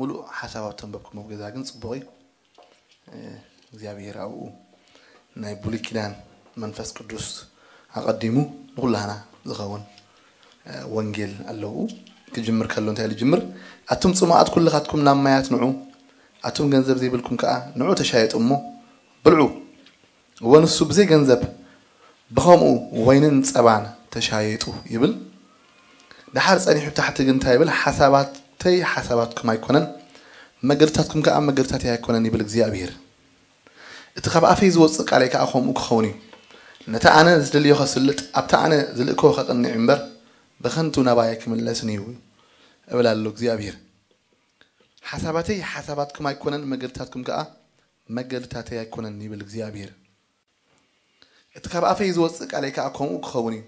ሙሉእ ሓሳብ ኣብ ተንበብኩሞ ገዛ ግን ጽቡቕ እዩ። እግዚኣብሔር ኣብኡ ናይ ብሉይ ኪዳን መንፈስ ቅዱስ ኣቐዲሙ ንኹላህና ዝኸውን ወንጌል ኣለዉ። ክጅምር ከሎ እንታይ ኢሉ ይጅምር? ኣቱም ጽማኣት ኩልኻትኩም ናብ ማያት ንዑ፣ ኣቱም ገንዘብ ዘይብልኩም ከኣ ንዑ ተሻየጡ እሞ ብልዑ። እወ ንሱ ብዘይ ገንዘብ ብኸምኡ ወይንን ጸባን ተሻየጡ ይብል። ደሓር ጸኒሑ ታሕቲ ግን እንታይ ይብል? ሓሳባተይ ሓሳባትኩም ኣይኮነን፣ መገድታትኩም ከኣ መገድታተይ ኣይኮነን ይብል እግዚኣብሔር። እቲ ካብ ኣፈይ ዝወጽእ ቃለይ ከኣ ከምኡ ክኸውን እዩ። ነቲ ኣነ ዝደልዮ ከስልጥ፣ ኣብቲ ኣነ ዝልእኮ ከቕንዕ እምበር ብኸንቱ ናባይ ኣይክምለስን እዩ እብል ኣሎ እግዚኣብሔር። ሓሳባተይ ሓሳባትኩም ኣይኮነን፣ መገድታትኩም ከኣ መገድታተይ ኣይኮነን ይብል እግዚኣብሔር። እቲ ካብ ኣፈይ ዝወጽእ ቃለይ ከኣ ከምኡ ክኸውን እዩ።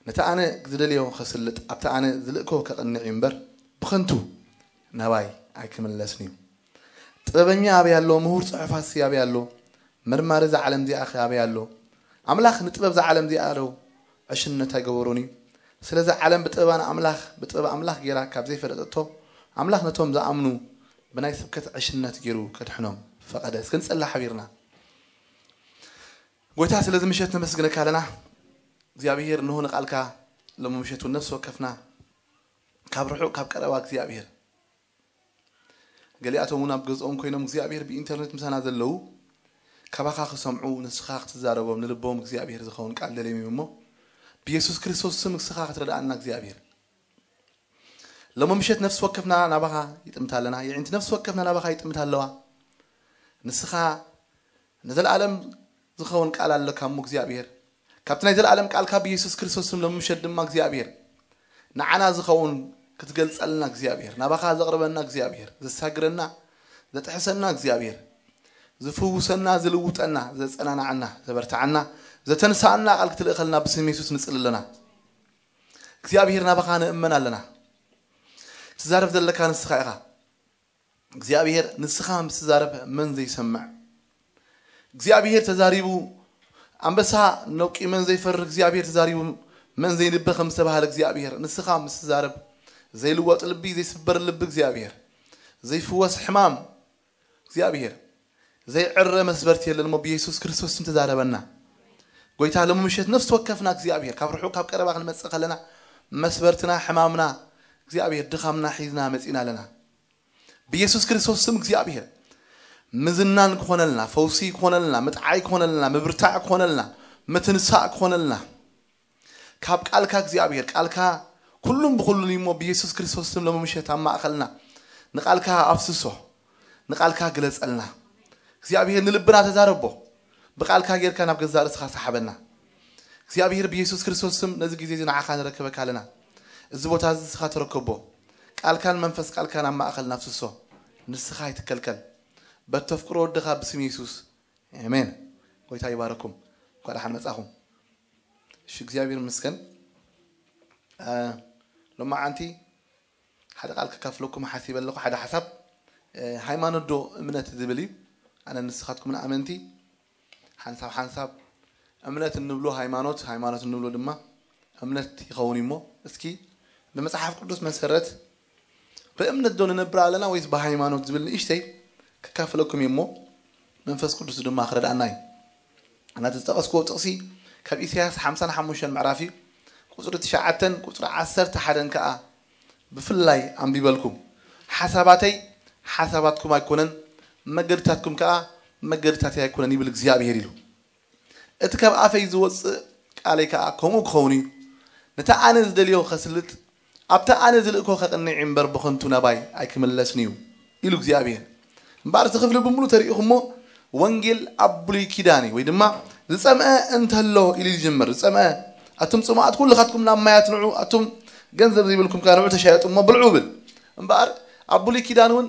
ነቲ ኣነ ዝደልዮ ከስልጥ፣ ኣብቲ ኣነ ዝልእኮ ከቕንዕ እዩ እምበር ብኸንቱ ናባይ ኣይክምለስን እዩ። ጥበበኛ ኣበይ ኣሎ? ምሁር ጽሑፋትሲ ኣበይ ኣሎ? መርማሪ እዛ ዓለም እዚኣ ኸ ኣበይ ኣሎ? ኣምላኽ ንጥበብ እዛ ዓለም እዚኣ ዶ ዕሽነት ኣይገበሮን እዩ? ስለዚ ዓለም ብጥበባ ንኣምላኽ፣ ብጥበብ ኣምላኽ ጌራ ካብ ዘይፈለጠቶ፣ ኣምላኽ ነቶም ዝኣምኑ ብናይ ስብከት ዕሽነት ጌሩ ከድሕኖም ፈቐደ። እስኪ ንጸሊ ሓቢርና። ጎይታ ስለዚ ምሸት ነመስግነካ ኣለና። እግዚኣብሔር እንሆ ንቃልካ ሎሚ ምሸት እውን ነፍሲ ወከፍና ካብ ርሑቕ ካብ ቀረባ እግዚኣብሔር ገሊኣቶም እውን ኣብ ገዝኦም ኮይኖም እግዚኣብሔር ብኢንተርኔት ምሳና ዘለዉ ካባኻ ክሰምዑ ንስኻ ክትዛረቦም ንልቦም እግዚኣብሔር ዝኸውን ቃል ደልዮም እዮም እሞ ብየሱስ ክርስቶስ ስም ንስኻ ክትረድኣና እግዚኣብሔር ሎሚ ምሸት ነፍሲ ወከፍና ናባኻ ይጥምታ ኣለና። የዒንቲ ነፍሲ ወከፍና ናባኻ ይጥምታ ኣለዋ። ንስኻ ንዘለኣለም ዝኸውን ቃል ኣለካ እሞ እግዚኣብሔር ካብቲ ናይ ዘለኣለም ቃልካ ብየሱስ ክርስቶስ ስም ሎሚ ምሸት ድማ እግዚኣብሔር ንዓና ዝኸውን ክትገልጸልና እግዚኣብሔር ናባኻ ዘቕርበና እግዚኣብሔር ዘሳግረና ዘጥሕሰና እግዚኣብሔር ዝፍውሰና ዝልውጠና ዘጸናናዓና ዘበርትዓና ዘተንሳኣና ቃል ክትልእኸልና ብስም የሱስ ንጽሊ ኣለና። እግዚኣብሔር ናባኻ ንእመን ኣለና። ትዛረብ ዘለካ ንስኻ ኢኻ። እግዚኣብሔር ንስኻ ምስ ትዛረብ መን ዘይሰምዕ? እግዚኣብሔር ተዛሪቡ ኣንበሳ ነውቂ መን ዘይፈርህ እግዚኣብሔር ተዛሪቡ መን ዘይንበ ከም ዝተባህለ እግዚኣብሔር ንስኻ ምስ ትዛረብ ዘይልወጥ ልቢ ዘይስበር ልቢ እግዚኣብሔር ዘይፍወስ ሕማም እግዚኣብሔር ዘይዕረ መስበርቲ የለን እሞ ብየሱስ ክርስቶስ ስም ተዛረበና። ጎይታ ሎሚ ምሸት ነፍሲ ወከፍና እግዚኣብሔር ካብ ርሑቕ ካብ ቀረባ ክንመጽእ ከለና መስበርትና ሕማምና እግዚኣብሔር ድኻምና ሒዝና መጺና ኣለና። ብየሱስ ክርስቶስ ስም እግዚኣብሔር ምዝናን ክኾነልና፣ ፈውሲ ክኾነልና፣ ምጥዓይ ክኾነልና፣ ምብርታዕ ክኾነልና፣ ምትንሳእ ክኾነልና ካብ ቃልካ እግዚኣብሔር ቃልካ ኩሉን ብኩሉን እሞ ብየሱስ ክርስቶስ ስም ሎሚ ምሸት ኣብ ማእኸልና ንቃልካ ኣፍስሶ ንቃልካ ግለጸልና እግዚኣብሔር ንልብና ተዛረቦ ብቃልካ ጌርካ ናብ ገዛእ ርእስኻ ሰሓበና እግዚኣብሔር ብየሱስ ክርስቶስ ስም ነዚ ግዜ እዚ ንዓኻ ንረክበካ ኣለና እዚ ቦታ እዚ ንስኻ ተረከቦ ቃልካን መንፈስ ቃልካን ኣብ ማእኸልና ኣፍስሶ ንስኻ ኣይትከልከል በተፍቅሮ ወድኻ ብስም የሱስ ኣሜን ጎይታ ይባረኩም እንኳ ደሓን መጻኹም እሺ እግዚኣብሔር ይመስገን ሎማዓንቲ ሓደ ቃል ከካፍለኩም ሓሲበ ኣለኹ ሓደ ሓሳብ ሃይማኖት ዶ እምነት ዝብል እዩ ኣነ ንስኻትኩምን ኣመንቲ ሓንሳብ ሓንሳብ እምነት እንብሎ ሃይማኖት ሃይማኖት እንብሎ ድማ እምነት ይኸውን እሞ እስኪ ብመፅሓፍ ቅዱስ መሰረት ብእምነት ዶ ንነብር ኣለና ወይስ ብሃይማኖት ዝብል ንእሽተይ ክካፍለኩም እዩ እሞ መንፈስ ቅዱስ ድማ ክረድኣና እዩ ኣነ ዝጠቐስክዎ ጥቕሲ ካብ ኢሳያስ ሓምሳን ሓሙሽተን ምዕራፍ እዩ ቁፅሪ ትሽዓተን ቁፅሪ ዓሰርተ ሓደን ከዓ ብፍላይ ኣንቢበልኩም ሓሳባተይ ሓሳባትኩም ኣይኮነን መገድታትኩም ከዓ መገድታተይ ኣይኮነን ይብል እግዚኣብሄር ኢሉ እቲ ካብ ኣፈይ ዝወፅእ ቃለይ ከዓ ከምኡ ክኸውን እዩ ነቲ ኣነ ዝደልዮ ከስልጥ ኣብቲ ኣነ ዝልእኮ ከቕንዕ እምበር ብኸንቱ ናባይ ኣይክምለስን እዩ ኢሉ እግዚኣብሄር እምበኣር እዚ ክፍሊ ብምሉ ተሪእኹሞ ወንጌል ኣብ ብሉይ ኪዳን እዩ ወይ ድማ ዝፀምአ እንተሎ ኢሉ ይጅምር ዝፀምአ ኣቱም ፅሙኣት ኩልኻትኩም ናብ ማያት ንዑ ኣቱም ገንዘብ ዘይብልኩም ከ ንዑ ተሻየጡ እሞ ብልዑ ብል እምበኣር ኣብ ብሉይ ኪዳን እውን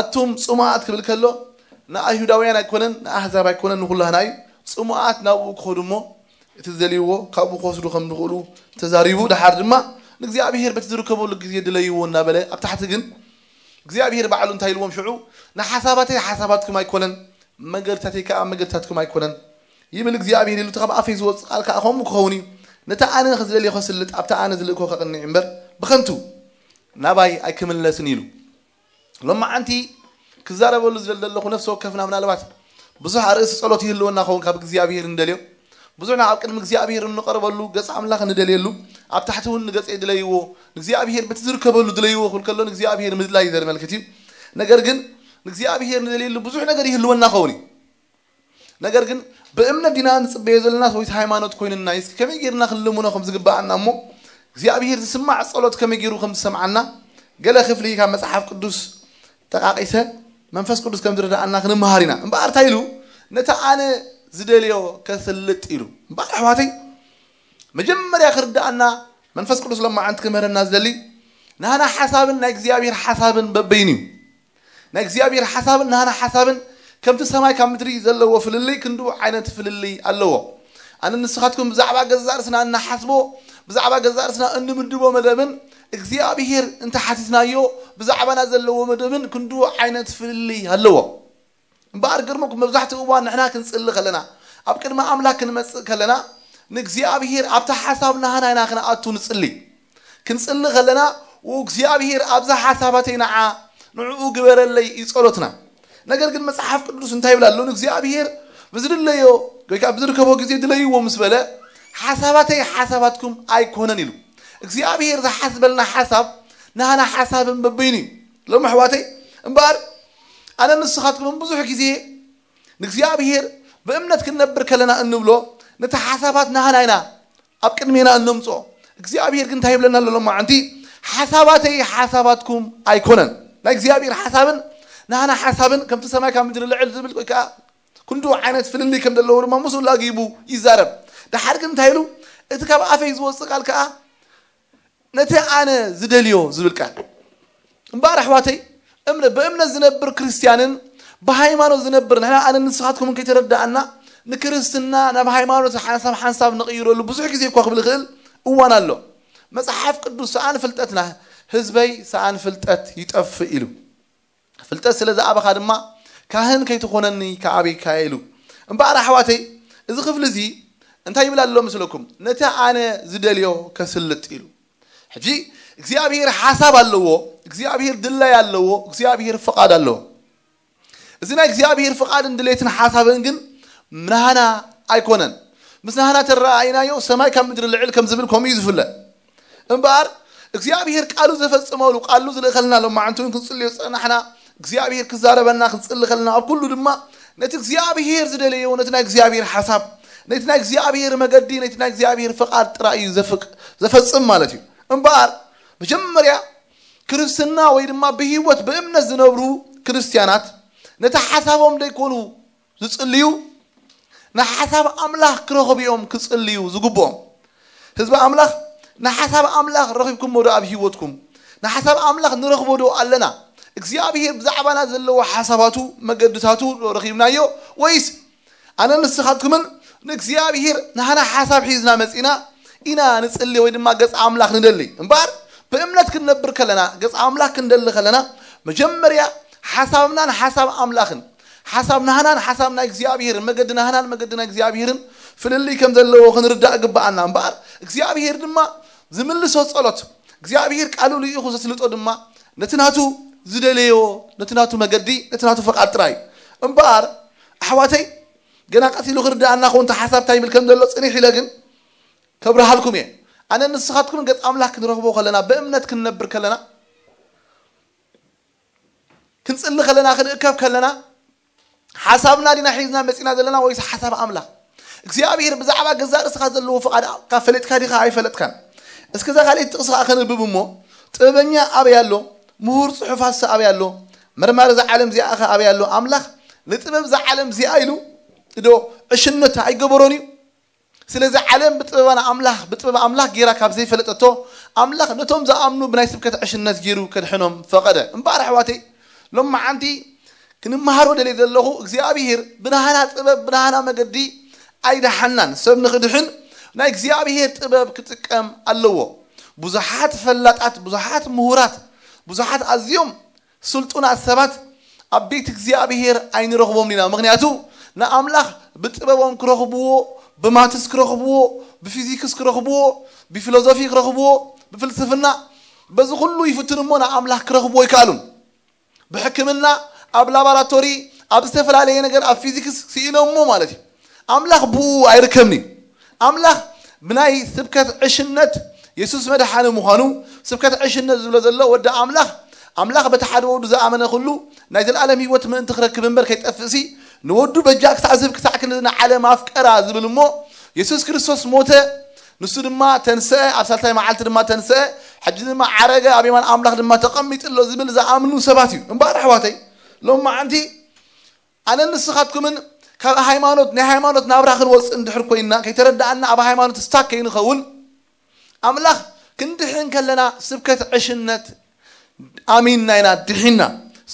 ኣቱም ፅሙኣት ክብል ከሎ ንኣይሁዳውያን ኣይኮነን ንኣህዛብ ኣይኮነን ንኩላህና እዩ ፅሙኣት ናብኡ ክኸዱ እሞ እቲ ዝደልይዎ ካብኡ ክወስዱ ከም ዝኽእሉ ተዛሪቡ ደሓር ድማ ንእግዚኣብሄር በቲ ዝርከበሉ ግዜ ድለይዎ እናበለ ኣብ ታሕቲ ግን እግዚኣብሄር ባዕሉ እንታይ ኢልዎም ሽዑ ንሓሳባተይ ሓሳባትኩም ኣይኮነን መገድታተይ ከዓ መገድታትኩም ኣይኮነን ይብል እግዚኣብሄር ኢሉ ካብ ኣፈይ ዝወፅእ ቃል ከዓ ከምኡ ክኸውን እዩ ነቲ ኣነ ዝደልዮ ከስልጥ ኣብቲ ኣነ ዝልእኮ ከቕንዕ እምበር ብኸንቱ ናባይ ኣይክምለስን ኢሉ ሎማዓንቲ ክዛረበሉ ዝደሊ ዘለኹ፣ ነፍሲ ወከፍና ምናልባት ብዙሕ ኣርእስቲ ጸሎት ይህልወና ኸውን፣ ካብ እግዚኣብሔር እንደልዮ ብዙሕ ናብ ቅድሚ እግዚኣብሔር እንቐርበሉ፣ ገጽ ኣምላኽ እንደልየሉ፣ ኣብ ታሕቲ እውን ንገጽ ድለይዎ፣ ንእግዚኣብሔር በቲ ዝርከበሉ ድለይዎ ክብል ከሎ ንእግዚኣብሔር ምድላይ ዘመልክት እዩ። ነገር ግን ንእግዚኣብሔር ንደልየሉ ብዙሕ ነገር ይህልወና ኸውን እዩ። ነገር ግን ብእምነት ዲና ንጽበዮ ዘለና ሰዊት ሃይማኖት ኮይንና እዩ። እስኪ ከመይ ጌርና ክንልምኖ ከም ዝግብኣና እሞ እግዚኣብሔር ዝስማዕ ጸሎት ከመይ ጌሩ ከም ዝሰምዓና ገለ ክፍሊ ካብ መጽሓፍ ቅዱስ ተቃቂሰ መንፈስ ቅዱስ ከም ዝረዳኣና ክንመሃር ኢና። እምበኣር እንታይ ኢሉ? ነቲ ኣነ ዝደልዮ ከስልጥ ኢሉ። እምበኣር ኣሕዋተይ መጀመርያ ክርዳኣና መንፈስ ቅዱስ ሎማዓንቲ ክምህረና ዝደሊ ናህና ሓሳብን ናይ እግዚኣብሔር ሓሳብን በበይኑ እዩ። ናይ እግዚኣብሔር ሓሳብን ናህና ሓሳብን ከምቲ ሰማይ ካብ ምድሪ ዘለዎ ፍልልይ ክንድኡ ዓይነት ፍልልይ ኣለዎ። ኣነ ንስኻትኩም ብዛዕባ ገዛእ ርእስና እንሓስቦ፣ ብዛዕባ ገዛእ ርእስና እንምድቦ መደብን እግዚኣብሔር እንተሓቲትናዮ ብዛዕባና ዘለዎ መደብን ክንድኡ ዓይነት ፍልልይ ኣለዎ። እምበኣር ግርምኩም መብዛሕትኡ እዋን ንሕና ክንጽሊ ከለና፣ ኣብ ቅድሚ ኣምላኽ ክንመጽእ ከለና ንእግዚኣብሔር ኣብቲ ሓሳብ ናህና ኢና ክንኣቱ ንጽሊ። ክንጽሊ ከለና እግዚኣብሔር ኣብዛ ሓሳባተይ ንዓ ንዕኡ ግበረለይ እዩ ጸሎትና። ነገር ግን መጽሓፍ ቅዱስ እንታይ ይብል ኣሎ? ንእግዚኣብሔር ብዝድለዮ ወይ ከዓ ብዝርከቦ ግዜ ድለይዎ ምስ በለ ሓሳባተይ ሓሳባትኩም ኣይኮነን ኢሉ። እግዚኣብሔር ዝሓስበልና ሓሳብ ናህና ሓሳብን በበይኑ እዩ። ሎም ኣሕዋተይ እምበኣር ኣነ ንስኻትኩምን ብዙሕ ግዜ ንእግዚኣብሔር ብእምነት ክንነብር ከለና እንብሎ ነቲ ሓሳባት ናህና ኢና ኣብ ቅድሜና እነምፅኦ። እግዚኣብሔር ግን እንታይ ይብለና ኣሎ? ሎማዓንቲ ሓሳባተይ ሓሳባትኩም ኣይኮነን። ናይ እግዚኣብሔር ሓሳብን ናህና ሓሳብን ከምቲ ሰማይ ካብ ምድሪ ልዕል ዝብል ወይ ከዓ ክንዱ ዓይነት ፍልልይ ከም ዘለዎ ድማ ምስኡ ላጊቡ ይዛረብ። ደሓር ግን እንታይ ኢሉ? እቲ ካብ ኣፈይ ዝወፅእ ቃል ከዓ ነቲ ኣነ ዝደልዮ ዝብል ቃል። እምበኣር ኣሕዋተይ እምነ ብእምነት ዝነብር ክርስትያንን ብሃይማኖት ዝነብር ንሕና ኣነ ንስኻትኩም ከይተረዳኣና ንክርስትና ናብ ሃይማኖት ሓንሳብ ሓንሳብ ንቕይረሉ ብዙሕ ግዜ እኳ ክብል ይኽእል እዋን ኣሎ። መጽሓፍ ቅዱስ ሰኣን ፍልጠትና ህዝበይ ሰኣን ፍልጠት ይጠፍእ ኢሉ። ፍልጠት ስለ ዝኣበኻ ድማ ካህን ከይትኾነኒ ከኣበይካ ኢሉ። እምበኣር ኣሕዋተይ እዚ ክፍሊ እዚ እንታይ ይብል ኣሎ ምስለኩም? ነቲ ኣነ ዝደልዮ ከስልጥ ኢሉ። ሕጂ እግዚኣብሔር ሓሳብ ኣለዎ፣ እግዚኣብሔር ድላይ ኣለዎ፣ እግዚኣብሔር ፍቓድ ኣለዎ። እዚ ናይ እግዚኣብሔር ፍቓድን ድሌትን ሓሳብን ግን ናህና ኣይኮነን። ምስ ናህና ተረኣይናዮ ሰማይ ካብ ምድሪ ልዕል ከም ዝብል ከምኡ እዩ ዝፍለ። እምበኣር እግዚኣብሔር ቃሉ ዘፈጽመሉ ቃሉ ዝልእኸልና ሎማዓንቲ እውን ክንጽልዮ ዝጸናሕና እግዚኣብሔር ክዛረበና ክንጽሊ ከለና ኣብ ኩሉ ድማ ነቲ እግዚኣብሔር ዝደለዮ ነቲ ናይ እግዚኣብሔር ሓሳብ ነቲ ናይ እግዚኣብሔር መገዲ ነቲ ናይ እግዚኣብሔር ፍቓድ ጥራይ እዩ ዘፍቅ- ዘፈጽም ማለት እዩ። እምበኣር መጀመርያ ክርስትና ወይ ድማ ብህይወት ብእምነት ዝነብሩ ክርስትያናት ነቲ ሓሳቦም ደይኮኑ ዝጽልዩ ንሓሳብ ኣምላኽ ክረኽቡ እዮም ክጽልዩ ዝግብኦም። ህዝቢ ኣምላኽ ንሓሳብ ኣምላኽ ረኺብኩሞ ዶ ኣብ ህይወትኩም? ንሓሳብ ኣምላኽ ንረኽቦ ዶ ኣለና? እግዚኣብሔር ብዛዕባና ዘለዎ ሓሳባቱ መገድታቱ ዶ ረኺብናዮ? ወይስ ኣነ ንስኻትኩምን ንእግዚኣብሔር ናህና ሓሳብ ሒዝና መጺና ኢና ንጽሊ ወይ ድማ ገጽ ኣምላኽ ንደሊ? እምበኣር ብእምነት ክንነብር ከለና ገጽ ኣምላኽ ክንደሊ ከለና መጀመርያ ሓሳብናን ሓሳብ ኣምላኽን ሓሳብ ናህናን ሓሳብ ናይ እግዚኣብሔርን መገዲ ናህናን መገዲ ናይ እግዚኣብሔርን ፍልልይ ከም ዘለዎ ክንርዳእ ግብኣና። እምበኣር እግዚኣብሔር ድማ ዝምልሶ ጸሎት እግዚኣብሔር ቃሉ ልኢኹ ዘስልጦ ድማ ነቲ ናቱ ዝደለዮ ነቲ ናቱ መገዲ ነቲ ናቱ ፈቓድ ጥራይ እዩ። እምበኣር ኣሕዋተይ ገና ቀስ ኢሉ ክርዳኣና ኸውን እቲ ሓሳብ እንታይ ይብል ከም ዘሎ ጽኒሕ ኢለ ግን ከብርሃልኩም እየ። ኣነ ንስኻትኩም ገጽ ኣምላኽ ክንረኽቦ ከለና ብእምነት ክንነብር ከለና ክንጽሊ ከለና ክንእከብ ከለና ሓሳብና ዲና ሒዝና መጺና ዘለና ወይስ ሓሳብ ኣምላኽ? እግዚኣብሔር ብዛዕባ ገዛእ ርእስኻ ዘለዎ ፍቓድ ካብ ፈለጥካ ዲኻ ኣይፈለጥካን? እስኪ እዛ ካልኣይቲ ጥቕሲ ኸዓ ከንብብ እሞ ጥበበኛ ኣበይ ኣሎ? ምሁር ጽሑፋትስ ኣበይ ኣሎ? መርማሪ እዛ ዓለም እዚኣ ኸ ኣበይ ኣሎ? ኣምላኽ ንጥበብ እዛ ዓለም እዚኣ ኢሉ ዶ ዕሽነት ኣይገበሮን እዩ? ስለዚ ዓለም ብጥበባ ንኣምላኽ ብጥበብ ኣምላኽ ጌራ ካብ ዘይፈለጠቶ ኣምላኽ ነቶም ዝኣምኑ ብናይ ስብከት ዕሽነት ጌሩ ከድሕኖም ፈቐደ። እምበኣር ኣሕዋተይ ሎም መዓንቲ ክንመሃሮ ደልየ ዘለኹ እግዚኣብሔር ብናህና ጥበብ ብናህና መገዲ ኣይደሓናን። ሰብ ንኽድሕን ናይ እግዚኣብሔር ጥበብ ክጥቀም ኣለዎ። ብዙሓት ፈላጣት ብዙሓት ምሁራት ብዙሓት ኣዝዮም ስልጡናት ሰባት ኣብ ቤት እግዚኣብሔር ኣይንረኽቦም ኢና። ምኽንያቱ ንኣምላኽ ብጥበቦም ክረኽብዎ፣ ብማትስ ክረኽብዎ፣ ብፊዚክስ ክረኽብዎ፣ ብፊሎዞፊ ክረኽብዎ፣ ብፍልስፍና በዚ ኩሉ ይፍትኑ እሞ ንኣምላኽ ክረኽብዎ ኣይከኣሉን። ብሕክምና፣ ኣብ ላባራቶሪ፣ ኣብ ዝተፈላለየ ነገር፣ ኣብ ፊዚክስ ስኢኖሞ ማለት እዩ። ኣምላኽ ብኡ ኣይርከብን እዩ። ኣምላኽ ብናይ ስብከት ዕሽነት የሱስ መድሓኒ ምዃኑ፣ ስብከት ዕሽነት ዝብሎ ዘሎ ወዲ ኣምላኽ፣ ኣምላኽ በቲ ሓደ ወዱ ዝኣመነ ኩሉ ናይ ዘላለም ህይወት ምእንቲ ክረክብ እምበር ከይጠፍእሲ፣ ንወዱ በጃ ክሳዕ ዝህብ ክሳዕ ክንዲ ንዓለም ኣፍቀራ ዝብል እሞ፣ የሱስ ክርስቶስ ሞተ፣ ንሱ ድማ ተንስአ፣ ኣብ ሳልሳይ መዓልቲ ድማ ተንስአ፣ ሕጂ ድማ ዓረገ፣ ኣብ የማን ኣምላኽ ድማ ተቐሚጡ ኣሎ ዝብል ዝኣምኑ ሰባት እዩ። እምበኣር ኣሕዋተይ፣ ሎም መዓንቲ ኣነን ንስኻትኩምን ካብ ሃይማኖት፣ ናይ ሃይማኖት ናብራ ክንወፅእ እንድሕር ኮይንና፣ ከይተረዳኣና ኣብ ሃይማኖት ስታክ ከይንኸውን፣ ኣምላኽ ክንድሕን ከለና ስብከት ዕሽነት ኣሚንና ኢና ድሒና።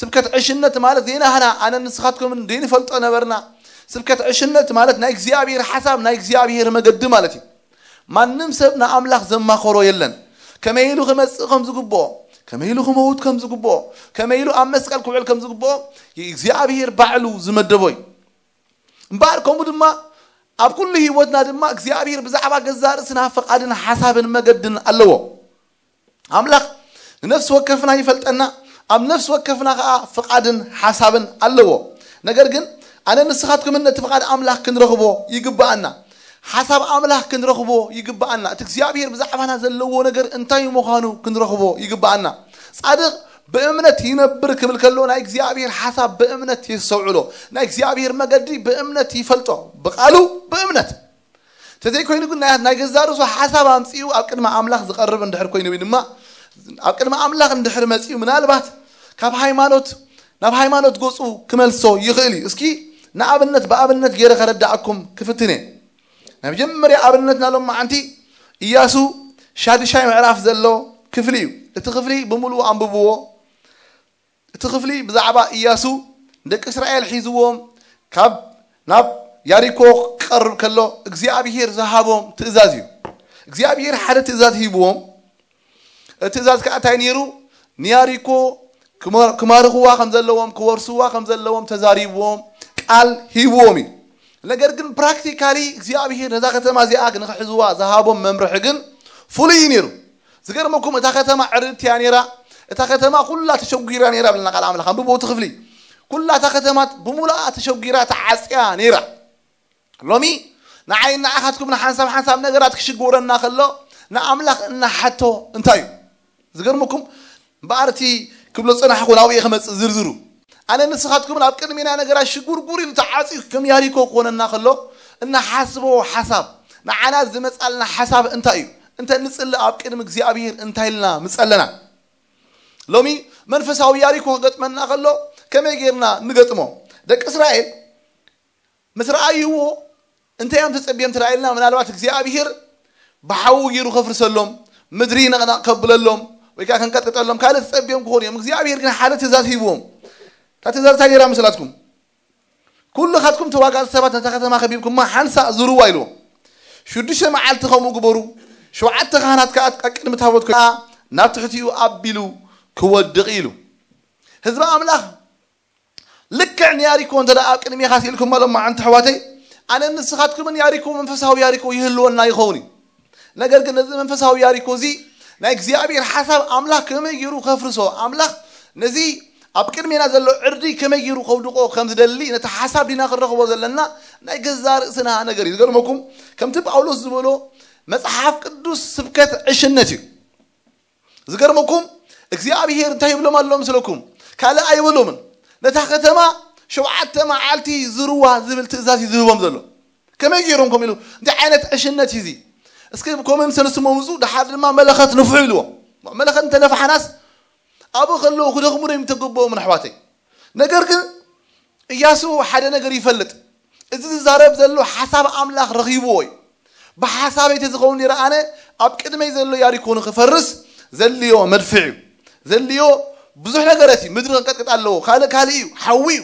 ስብከት ዕሽነት ማለት ዘይናህና፣ ኣነን ንስኻትኩምን ዘይንፈልጦ ነበርና። ስብከት ዕሽነት ማለት ናይ እግዚኣብሔር ሓሳብ፣ ናይ እግዚኣብሔር መገዲ ማለት እዩ። ማንም ሰብ ንኣምላኽ ዘማኸሮ የለን። ከመይ ኢሉ ክመጽእ ከም ዝግብኦ፣ ከመይ ኢሉ ክመውት ከም ዝግብኦ፣ ከመይ ኢሉ ኣብ መስቀል ክውዕል ከም ዝግብኦ፣ እግዚኣብሔር ባዕሉ ዝመደቦ እዩ። እምበኣር ከምኡ ድማ ኣብ ኩሉ ህይወትና ድማ እግዚኣብሔር ብዛዕባ ገዛእ ርእስና ፍቓድን ሓሳብን መገድን ኣለዎ። ኣምላኽ ንነፍሲ ወከፍና ይፈልጠና፣ ኣብ ነፍሲ ወከፍና ከኣ ፍቓድን ሓሳብን ኣለዎ። ነገር ግን ኣነ ንስኻትኩምን ነቲ ፍቓድ ኣምላኽ ክንረኽቦ ይግብኣና። ሓሳብ ኣምላኽ ክንረኽቦ ይግብኣና። እቲ እግዚኣብሔር ብዛዕባና ዘለዎ ነገር እንታይ ምዃኑ ክንረኽቦ ይግብኣና። ጻድቕ ብእምነት ይነብር ክብል ከሎ ናይ እግዚኣብሔር ሓሳብ ብእምነት የስተውዕሎ። ናይ እግዚኣብሔር መገዲ ብእምነት ይፈልጦ። ብቓሉ ብእምነት። እንተዘይኮይኑ ግን ናይ፣ ናይ ገዛ ርእሱ ሓሳብ ኣምጺኡ ኣብ ቅድሚ ኣምላኽ ዝቐርብ እንድሕር ኮይኑ ወይ ድማ ኣብ ቅድሚ ኣምላኽ እንድሕር መጺኡ ምናልባት ካብ ሃይማኖት፣ ናብ ሃይማኖት ገጹ ክመልሶ ይኽእል እዩ። እስኪ ንኣብነት ብኣብነት ገይረ ከረዳኣኩም ክፍትን እየ። ናይ መጀመርያ ኣብነትና ሎም መዓንቲ ኢያሱ ሻድሻይ ምዕራፍ ዘሎ ክፍሊ እዩ። እቲ ክፍሊ ብምሉኡ ኣንብብዎ። እቲ ክፍሊ ብዛዕባ ኢያሱ ንደቂ እስራኤል ሒዝዎም ካብ ናብ ያሪኮ ክቐርብ ከሎ እግዚኣብሔር ዝሃቦም ትእዛዝ እዩ። እግዚኣብሔር ሓደ ትእዛዝ ሂብዎም። እቲ ትእዛዝ ከዓ እንታይ ነይሩ? ንያሪኮ ክመ-፣ ክማርኽዋ ከም ዘለዎም፣ ክወርስዋ ከም ዘለዎም ተዛሪብዎም፣ ቃል ሂብዎም እዩ። ነገር ግን ፕራክቲካሊ እግዚኣብሔር ነዛ ከተማ እዚኣ ንክሕዝዋ ዝሃቦም መምርሒ ግን ፍሉይ እዩ ነይሩ። ዝገርመኩም እታ ከተማ ዕርድቲ እያ ነይራ። እታ ከተማ ኩላ ተሸጒራ ነይራ ብለና ቃል ኣምላኽ። ኣንብቦ እቲ ክፍሊ። ኩላ እታ ከተማ ብሙሉኣ ተሸጒራ ተዓጽያ ነይራ። ሎሚ ንዓይ ንዓኻትኩም ንሓንሳብ ሓንሳብ ነገራት ክሽግረና ከሎ ንኣምላኽ እናሓቶ እንታይ እዩ? ዝገርመኩም እምበኣር እቲ ክብሎ ዝጸናሕኩ ናብኡ እየ ክመጽእ ዝርዝሩ። ኣነ ንስኻትኩም ኣብ ቅድሜና ነገራት ሽጉርጉር ኢሉ ተዓጽዩ ከም ያሪኮ ክኾነና ከሎ እናሓስቦ ሓሳብ ንዓና ዝመጻልና ሓሳብ እንታይ እዩ? እንተ ንጽሊ ኣብ ቅድሚ እግዚኣብሔር እንታይ ኢልና ምጸለና? ሎሚ መንፈሳዊ ያሪኮ ክገጥመና ከሎ ከመይ ጌርና ንገጥሞ? ደቂ እስራኤል ምስ ረኣይዎ እንታይ እዮም ተጸቢዮም ትረኣየልና? ምናልባት እግዚኣብሔር ብሓዊ ገይሩ ከፍርሰሎም፣ ምድሪ ነቕነቕ ከብለሎም ወይ ከዓ ከንቀጥቀጠሎም ካልእ ተጸቢዮም ክኾኑ እዮም። እግዚኣብሔር ግን ሓደ ትእዛዝ ሂብዎም። እታ ትእዛዝ እንታይ ነይራ መስላትኩም? ኩልኻትኩም ተዋጋእቲ ሰባት ነታ ከተማ ከቢብኩማ ሓንሳእ ዙርዋ ኢልዎም። ሽዱሽተ መዓልቲ ከምኡ ግበሩ። ሸውዓተ ካህናት ከኣ ኣብ ቅድሚ ታቦት ከኣ ናብ ትሕቲኡ ኣቢሉ ክወድቕ ኢሉ። ህዝቢ ኣምላኽ ልክዕ ንያሪኮ እንተ ደኣ ኣብ ቅድሜኻ ስኢልኩሞ ሎማዓንቲ ኣሕዋተይ፣ ኣነን ንስኻትኩምን ያሪኮ መንፈሳዊ ያሪኮ ይህልወና ይኸውን እዩ። ነገር ግን ነዚ መንፈሳዊ ያሪኮ እዚ ናይ እግዚኣብሔር ሓሳብ ኣምላኽ ከመይ ገይሩ ከፍርሶ፣ ኣምላኽ ነዚ ኣብ ቅድሜና ዘሎ ዕርዲ ከመይ ገይሩ ከውድቆ ከም ዝደሊ ነቲ ሓሳብ ዲና ክንረኽቦ ዘለና ናይ ገዛ ርእስና ነገር እዩ። ዝገርመኩም ከምቲ ጳውሎስ ዝበሎ መጽሓፍ ቅዱስ ስብከት ዕሽነት እዩ። ዝገርመኩም እግዚኣብሔር እንታይ ይብሎም ኣሎ ምስለኩም? ካልእ ኣይበሎምን። ነታ ከተማ ሸውዓተ መዓልቲ ዝርዋ ዝብል ትእዛዝ እዩ ዝህቦም ዘሎ። ከመይ ገይሮም ከምኡ ኢሉ? እንታይ ዓይነት ዕሽነት እዩ እዚ? እስኪ ኮመን ሰንስሞ ምፁ፣ ደሓር ድማ መለኸት ንፍሑ ኢልዎም። መለኸት እንተነፍሓናስ ኣብኡ ከለዉ ክደኽሙ ዶ ይምተገበኦምን ኣሕዋተይ? ነገር ግን እያሱ ሓደ ነገር ይፈልጥ። እዚ ዝዛረብ ዘሎ ሓሳብ ኣምላኽ ረኺብዎ እዩ። ብሓሳበይ ተዝኸውን ነይረ ኣነ ኣብ ቅድመይ ዘሎ ያሪኮ ንኽፈርስ ዘልዮ መድፍዕ እዩ። ዘልዮ ብዙሕ ነገረት እዩ። ምድሪ ክንቀጥቅጥ ኣለዎ። ካልእ ካልእ እዩ። ሓዊ እዩ።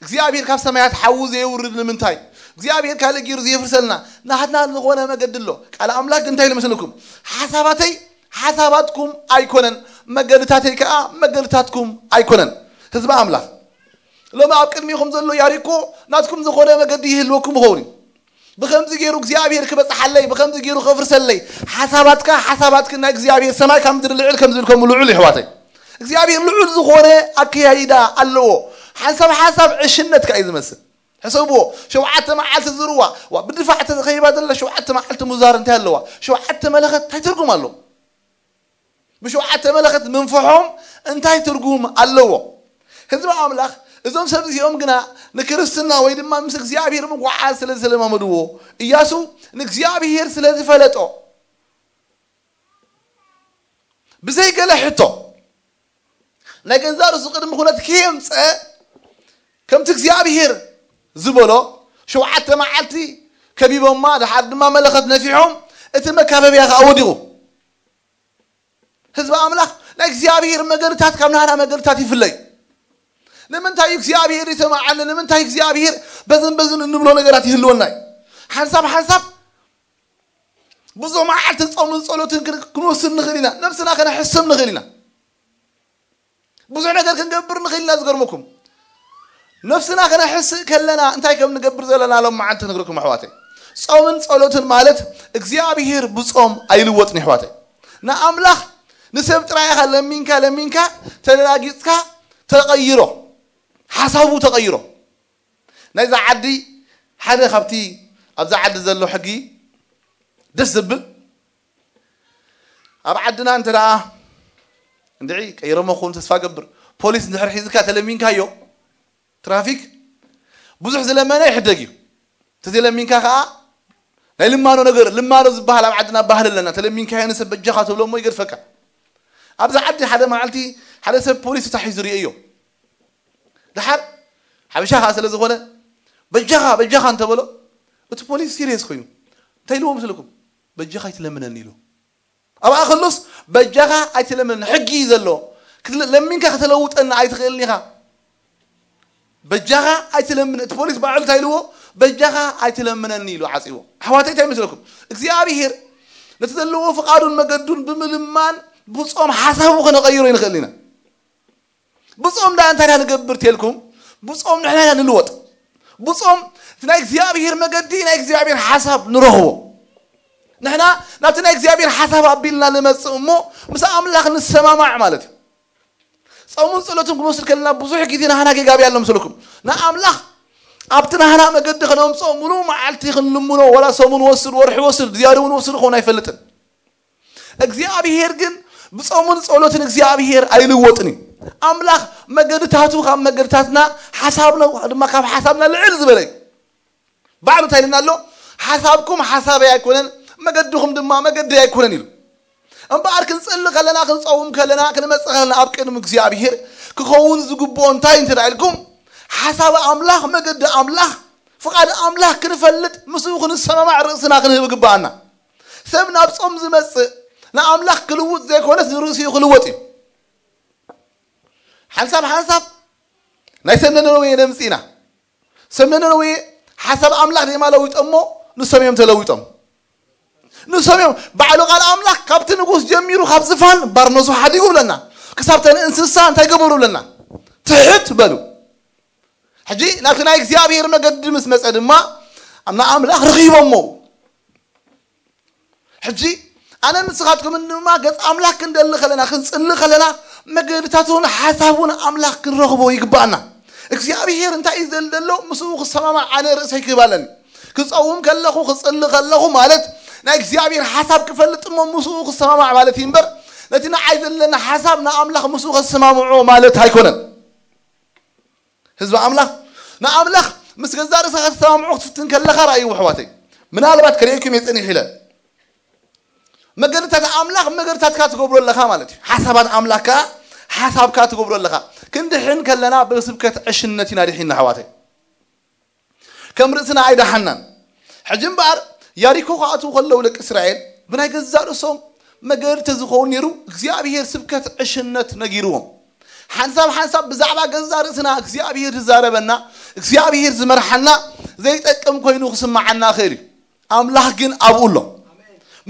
እግዚኣብሔር ካብ ሰማያት ሓዊ ዘየውርድ ንምንታይ? እግዚኣብሔር ካልእ ገይሩ ዘየፍርሰልና ናትና ዝኾነ መገዲ ኣሎ። ቃል ኣምላኽ ግን እንታይ ኢሉ መስለኩም? ሓሳባተይ ሓሳባትኩም ኣይኮነን፣ መገድታተይ ከዓ መገድታትኩም ኣይኮነን። ህዝቢ ኣምላኽ ሎሚ ኣብ ቅድሚኹም ዘሎ ያሪኮ ናትኩም ዝኾነ መገዲ ይህልወኩም ይኸውን እዩ። ብኸምዚ ገይሩ እግዚኣብሔር ክበፅሓለይ፣ ብኸምዚ ገይሩ ከፍርሰለይ፣ ሓሳባትካ ሓሳባትክ ናይ እግዚኣብሔር ሰማይ ካብ ምድሪ ልዕል ከም ዝብል ከምኡ ልዑል ይሕዋተይ። እግዚኣብሔር ልዑል ዝኾነ ኣከያይዳ ኣለዎ። ሓንሳብ ሓንሳብ ዕሽነት ከኣ እዩ ዝመስል። ሕሰብዎ፣ ሸውዓተ መዓልቲ ዝርዋ፣ ዋ፣ ብድፋዕ ተኸይባ ዘላ ሸውዓተ መዓልቲ ሙዛር እንታይ ኣለዋ? ሸውዓተ መለኸት እንታይ ትርጉም ኣለዎ? ብሸውዓተ መለኸት ምንፍሖም እንታይ ትርጉም ኣለዎ? ህዝቢ ኣምላኽ፣ እዞም ሰብ እዚኦም ግና ንክርስትና ወይ ድማ ምስ እግዚኣብሔር ምጉዓዝ ስለ ዝለማመድዎ፣ ኢያሱ ንእግዚኣብሔር ስለ ዝፈለጦ፣ ብዘይ ገለ ሕቶ፣ ናይ ገንዛ ርእሱ ቅድሚ ኩነት ከየምፀ፣ ከምቲ እግዚኣብሔር ዝበሎ፣ ሸውዓተ መዓልቲ ከቢቦማ፣ ድሓር ድማ መለኸት ነፊሖም፣ እቲ መካበብያ ከኣ ወዲቑ። ህዝቢ ኣምላኽ፣ ናይ እግዚኣብሔር መገድታት ካብ ናህና መገድታት ይፍለይ። ንምንታይ እግዚኣብሔር ይሰምዓኒ? ንምንታይ እግዚኣብሔር በዝን በዝን እንብሎ ነገራት ይህልወና እዩ? ሓንሳብ ሓንሳብ ብዙሕ መዓልቲ ጾምን ጸሎትን ክን-፣ ክንወስድ ንኽእል ኢና። ነብስና ከነሕስም ንኽእል ኢና። ብዙሕ ነገር ክንገብር ንኽእል ኢና። ዝገርመኩም፣ ነብስና ከነሕስእ ከለና እንታይ ከም ንገብር ዘለና ሎም መዓልቲ ክነግረኩም ኣሕዋተይ። ጾምን ጸሎትን ማለት እግዚኣብሔር ብጾም ኣይልወጥን ኣሕዋተይ። ንኣምላኽ ንሰብ ጥራይ ኢኻ ለሚንካ ለሚንካ ተደናጊጽካ ተቐይሮ፣ ሓሳቡ ተቐይሮ። ናይዛ ዓዲ ሓደ ካብቲ ኣብዛ ዓዲ ዘሎ ሕጊ ደስ ዝብል፣ ኣብ ዓድና እንተ ደኣ እንድዒ ቀይሮሞ ክኾኑ ተስፋ ገብር፣ ፖሊስ እንድሕር ሒዝካ ተለሚንካዮ ትራፊክ ብዙሕ ዝለመነ ይሕደግ እዩ። ተዘይለሚንካ ከኣ ናይ ልማኖ ነገር፣ ልማኖ ዝበሃል ኣብ ዓድና ባህሊ ኣለና። ተለሚንካዮ ንሰብ በጃኻ ትብሎ እሞ ይገድፈካ። ኣብዛ ዓዲ ሓደ መዓልቲ ሓደ ሰብ ፖሊስ ተታሒዙ ርእየዮ። ደሓር ሓበሻ ከኣ ስለ ዝኾነ በጃኻ በጃኻ እንተበሎ እቲ ፖሊስ ሲሪየስ ኮይኑ እንታይ ኢልዎ መስለኩም? በጃኻ ኣይትለምነኒ ኢሉ። ኣብኣ ከሎስ በጃኻ ኣይትለምነኒ፣ ሕጊ እዩ ዘሎ። ክትለ-፣ ለሚንካ ከተለውጠና ኣይትኽእልን ኢኻ። በጃኻ ኣይትለምን፣ እቲ ፖሊስ ባዕሉ እንታይ ኢልዎ? በጃኻ ኣይትለምነኒ ኢሉ ዓጺዎ። ኣሕዋተይ እንታይ ይመስለኩም? እግዚኣብሔር ነቲ ዘለዎ ፍቓዱን መገዱን ብምልማን ብጾም ሓሳቡ ከነቐይሮ ይንኽእል ኢና። ብጾም ደኣ እንታይ ኢና ንገብር ተልኩም? ብጾም ንሕና ኢና ንልወጥ። ብጾም እቲ ናይ እግዚኣብሔር መገዲ፣ ናይ እግዚኣብሔር ሓሳብ ንረኽቦ። ንሕና ናብቲ ናይ እግዚኣብሔር ሓሳብ ኣቢልና ንመጽእ እሞ ምስ ኣምላኽ ንሰማማዕ ማለት እዩ። ጾምን ጸሎትን ክንወስድ ከለና ብዙሕ ግዜ ናህና ጌጋ ብያሎም መስለኩም። ንኣምላኽ ኣብቲ ናህና መገዲ ከነምጽኦ ምሉእ መዓልቲ ክንልምኖ፣ ወላ ሰሙን ወስድ፣ ወርሒ ወስድ፣ ዝያዳ እውን ወስድ ክኸውን ኣይፈልጥን። እግዚኣብሔር ግን ብጾምን ጸሎትን እግዚኣብሔር ኣይልወጥን እዩ። ኣምላኽ መገድታቱ ካብ መገድታትና፣ ሓሳብና ድማ ካብ ሓሳብና ልዕል ዝበለ እዩ። ባዕሉ እንታይ ኢልና ኣሎ? ሓሳብኩም ሓሳበይ ኣይኮነን፣ መገድኹም ድማ መገደይ ኣይኮነን ኢሉ። እምበኣር ክንጽሊ ከለና፣ ክንጸውም ከለና፣ ክንመጽእ ከለና ኣብ ቅድሚ እግዚኣብሔር ክኸውን ዝግብኦ እንታይ እንተ ደኣ ኢልኩም፣ ሓሳብ ኣምላኽ፣ መገዲ ኣምላኽ፣ ፍቓድ ኣምላኽ ክንፈልጥ፣ ምስኡ ክንሰማማዕ ርእስና ክንህብ ይግብኣና። ሰብ ናብ ጾም ዝመጽእ ንኣምላኽ ክልውጥ ዘይኮነስ ንርእሱ እዩ ክልወጥ እዩ። ሓንሳብ ሓንሳብ ናይ ሰብ ነነዌ ነምጽእ ኢና። ሰብ ነነዌ ሓሳብ ኣምላኽ ደማ ለዊጦሞ ንሶም እዮም ተለዊጦም። ንሶም እዮም ባዕሉ ቃል ኣምላኽ ካብቲ ንጉስ ጀሚሩ ካብ ዝፋን ባርነቱ ሓዲጉ ብለና። ክሳብ ተን እንስሳ እንታይ ገበሩ ብለና? ትሕት በሉ። ሕጂ ናብቲ ናይ እግዚኣብሔር መገዲ ምስ መጸ ድማ ንኣምላኽ ረኺቦሞ። ሕጂ ኣነ ንስኻትኩምን ድማ ገጽ ኣምላኽ ክንደሊ ከለና፣ ክንጽሊ ከለና መገድታቱን ሓሳቡን ኣምላኽ ክንረኽቦ ይግባኣና። እግዚኣብሔር እንታይ እዩ ዝደሊ ዘሎ ምስኡ ክሰማማዕ ኣነ ርእሰይ ክህብ ኣለኒ። ክጸውም ከለኹ፣ ክጽሊ ከለኹ ማለት ናይ እግዚኣብሔር ሓሳብ ክፈልጥ እሞ ምስኡ ክሰማማዕ ማለት እዩ እምበር ነቲ ንዓይ ዘለና ሓሳብ ንኣምላኽ ምስኡ ከሰማምዖ ማለት ኣይኮነን። ህዝቢ ኣምላኽ ንኣምላኽ ምስ ገዛ ርእስኻ ከተሰማምዖ ክትፍትን ከለኻ ረኣይዎ ኣሕዋተይ። ምናልባት ከርእየኩም እየ ጸኒሕ ኢለ። መገድታት ኣምላኽ መገድታትካ ትገብሮ ኣለኻ ማለት እዩ። ሓሳባት ኣምላኽ ከኣ ሓሳብካ ትገብሮ ኣለኻ። ክንድሕን ከለና ብስብከት ዕሽነት ኢና ድሒንና ኣሕዋተይ። ከም ርእስና ኣይደሓናን። ሕጂ እምበኣር ያሪኮ ክኣትዉ ከለዉ ደቂ እስራኤል ብናይ ገዛእ ርእሶም መገዲ ተዝኸውን ነይሩ እግዚኣብሔር ስብከት ዕሽነት ነጊርዎም። ሓንሳብ ሓንሳብ ብዛዕባ ገዛእ ርእስና እግዚኣብሔር ዝዛረበና እግዚኣብሔር ዝመርሓና ዘይጠቅም ኮይኑ ክስምዓና ይኽእል እዩ። ኣምላኽ ግን ኣብኡ ኣሎ።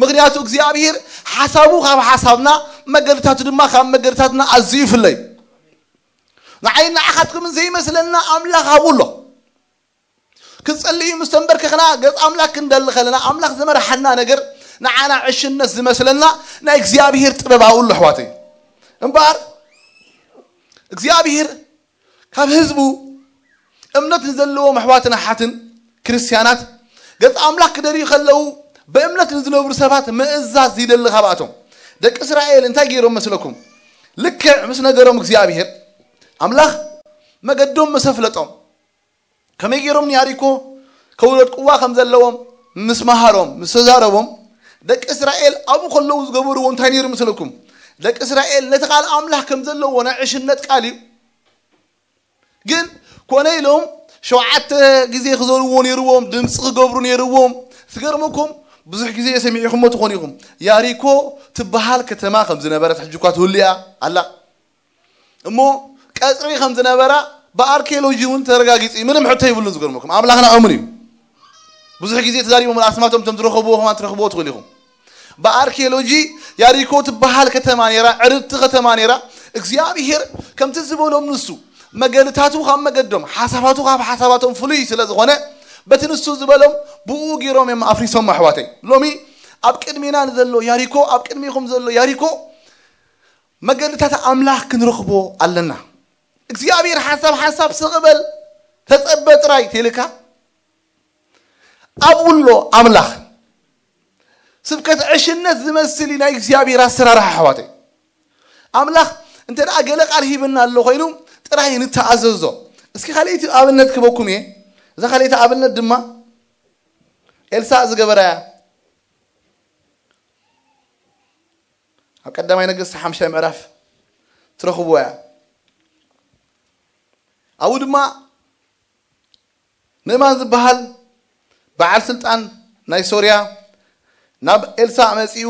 ምኽንያቱ እግዚኣብሔር ሓሳቡ ካብ ሓሳብና መገድታቱ ድማ ካብ መገድታትና ኣዝዩ ይፍለይ። ንዓይን ንዓኻትኩምን ዘይመስለና ኣምላኽ ኣብኡ ኣሎ። ክንጸልይ ምስ ተንበርከኽና ገጽ ኣምላኽ ክንደሊ ከለና ኣምላኽ ዝመርሓና ነገር ንዓና ዕሽነት ዝመስለና ናይ እግዚኣብሔር ጥበብ ኣብኡ ኣሎ ኣሕዋተይ። እምበኣር እግዚኣብሔር ካብ ህዝቡ እምነት ንዘለዎም ኣሕዋትን ኣሓትን ክርስትያናት ገጽ ኣምላኽ ክደልዩ ከለዉ ብእምነት ንዝነብሩ ሰባት ምእዛዝ ይደሊ። ካብኣቶም ደቂ እስራኤል እንታይ ገይሮም መስለኩም? ልክዕ ምስ ነገሮም እግዚኣብሔር ኣምላኽ መገዶም ምስ ኣፍለጦም፣ ከመይ ገይሮም ንያሪኮ ከውደድቅዋ ከም ዘለዎም ምስ መሃሮም፣ ምስ ተዛረቦም፣ ደቂ እስራኤል ኣብኡ ከለዉ ዝገበርዎ እንታይ ነይሩ መስለኩም? ደቂ እስራኤል ነቲ ቃል ኣምላኽ ከም ዘለዎ ናይ ዕሽነት ቃል እዩ። ግን ኮነ ኢሎም ሸውዓተ ግዜ ክዘርዎ ነይርዎም፣ ድምፂ ክገብሩ ነይርዎም። ዝገርመኩም ብዙሕ ግዜ ሰሚዕኹሞ ትኾኑ ኢኹም። ያሪኮ ትበሃል ከተማ ከም ዝነበረት ሕጂ እኳ ትህሉ እያ ኣላ። እሞ ቀፅሪ ከም ዝነበራ ብኣርኪኦሎጂ እውን ተረጋጊፂ እዩ። ምንም ሕቶ ይብሉ። ዝገርመኩም ኣምላኽና እሙን እዩ። ብዙሕ ግዜ ተዛሪቦም ኣስማቶም እቶም ዝረኸብዎ ከማን ትረኽብዎ ትኽእሉ ኢኹም። ብኣርኪኦሎጂ ያሪኮ ትበሃል ከተማ ነይራ፣ ዕርድቲ ከተማ ነይራ። እግዚኣብሔር ከምቲ ዝበሎም ንሱ መገድታቱ ካብ መገዶም ሓሳባቱ ካብ ሓሳባቶም ፍሉይ ስለ ዝኾነ በቲ ንሱ ዝበሎም ብኡ ገይሮም እዮም ኣፍሪሶም። ኣሕዋተይ ሎሚ ኣብ ቅድሜና ንዘሎ ያሪኮ ኣብ ቅድሜኹም ዘሎ ያሪኮ መገድታት ኣምላኽ ክንረኽቦ ኣለና። እግዚኣብሔር ሓሳብ ሓሳብ ስቕበል ተጸበ ጥራይ ተልካ ኣብኡ ኣሎ ኣምላኽ። ስብከት ዕሽነት ዝመስል እዩ ናይ እግዚኣብሔር ኣሰራርሓ ኣሕዋተይ። ኣምላኽ እንተ ደኣ ገለ ቃል ሂብና ኣሎ ኮይኑ ጥራይ ንተኣዘዞ። እስኪ ካልኣይቲ ኣብነት ክበኩም እየ። እዛ ካልኣይቲ ኣብነት ድማ ኤልሳእ ዝገበራ እያ። ኣብ ቀዳማይ ነገስት ሓምሻይ ምዕራፍ ትረኽብዎ እያ። ኣብኡ ድማ ንእማን ዝበሃል በዓል ስልጣን ናይ ሶርያ ናብ ኤልሳእ መጺኡ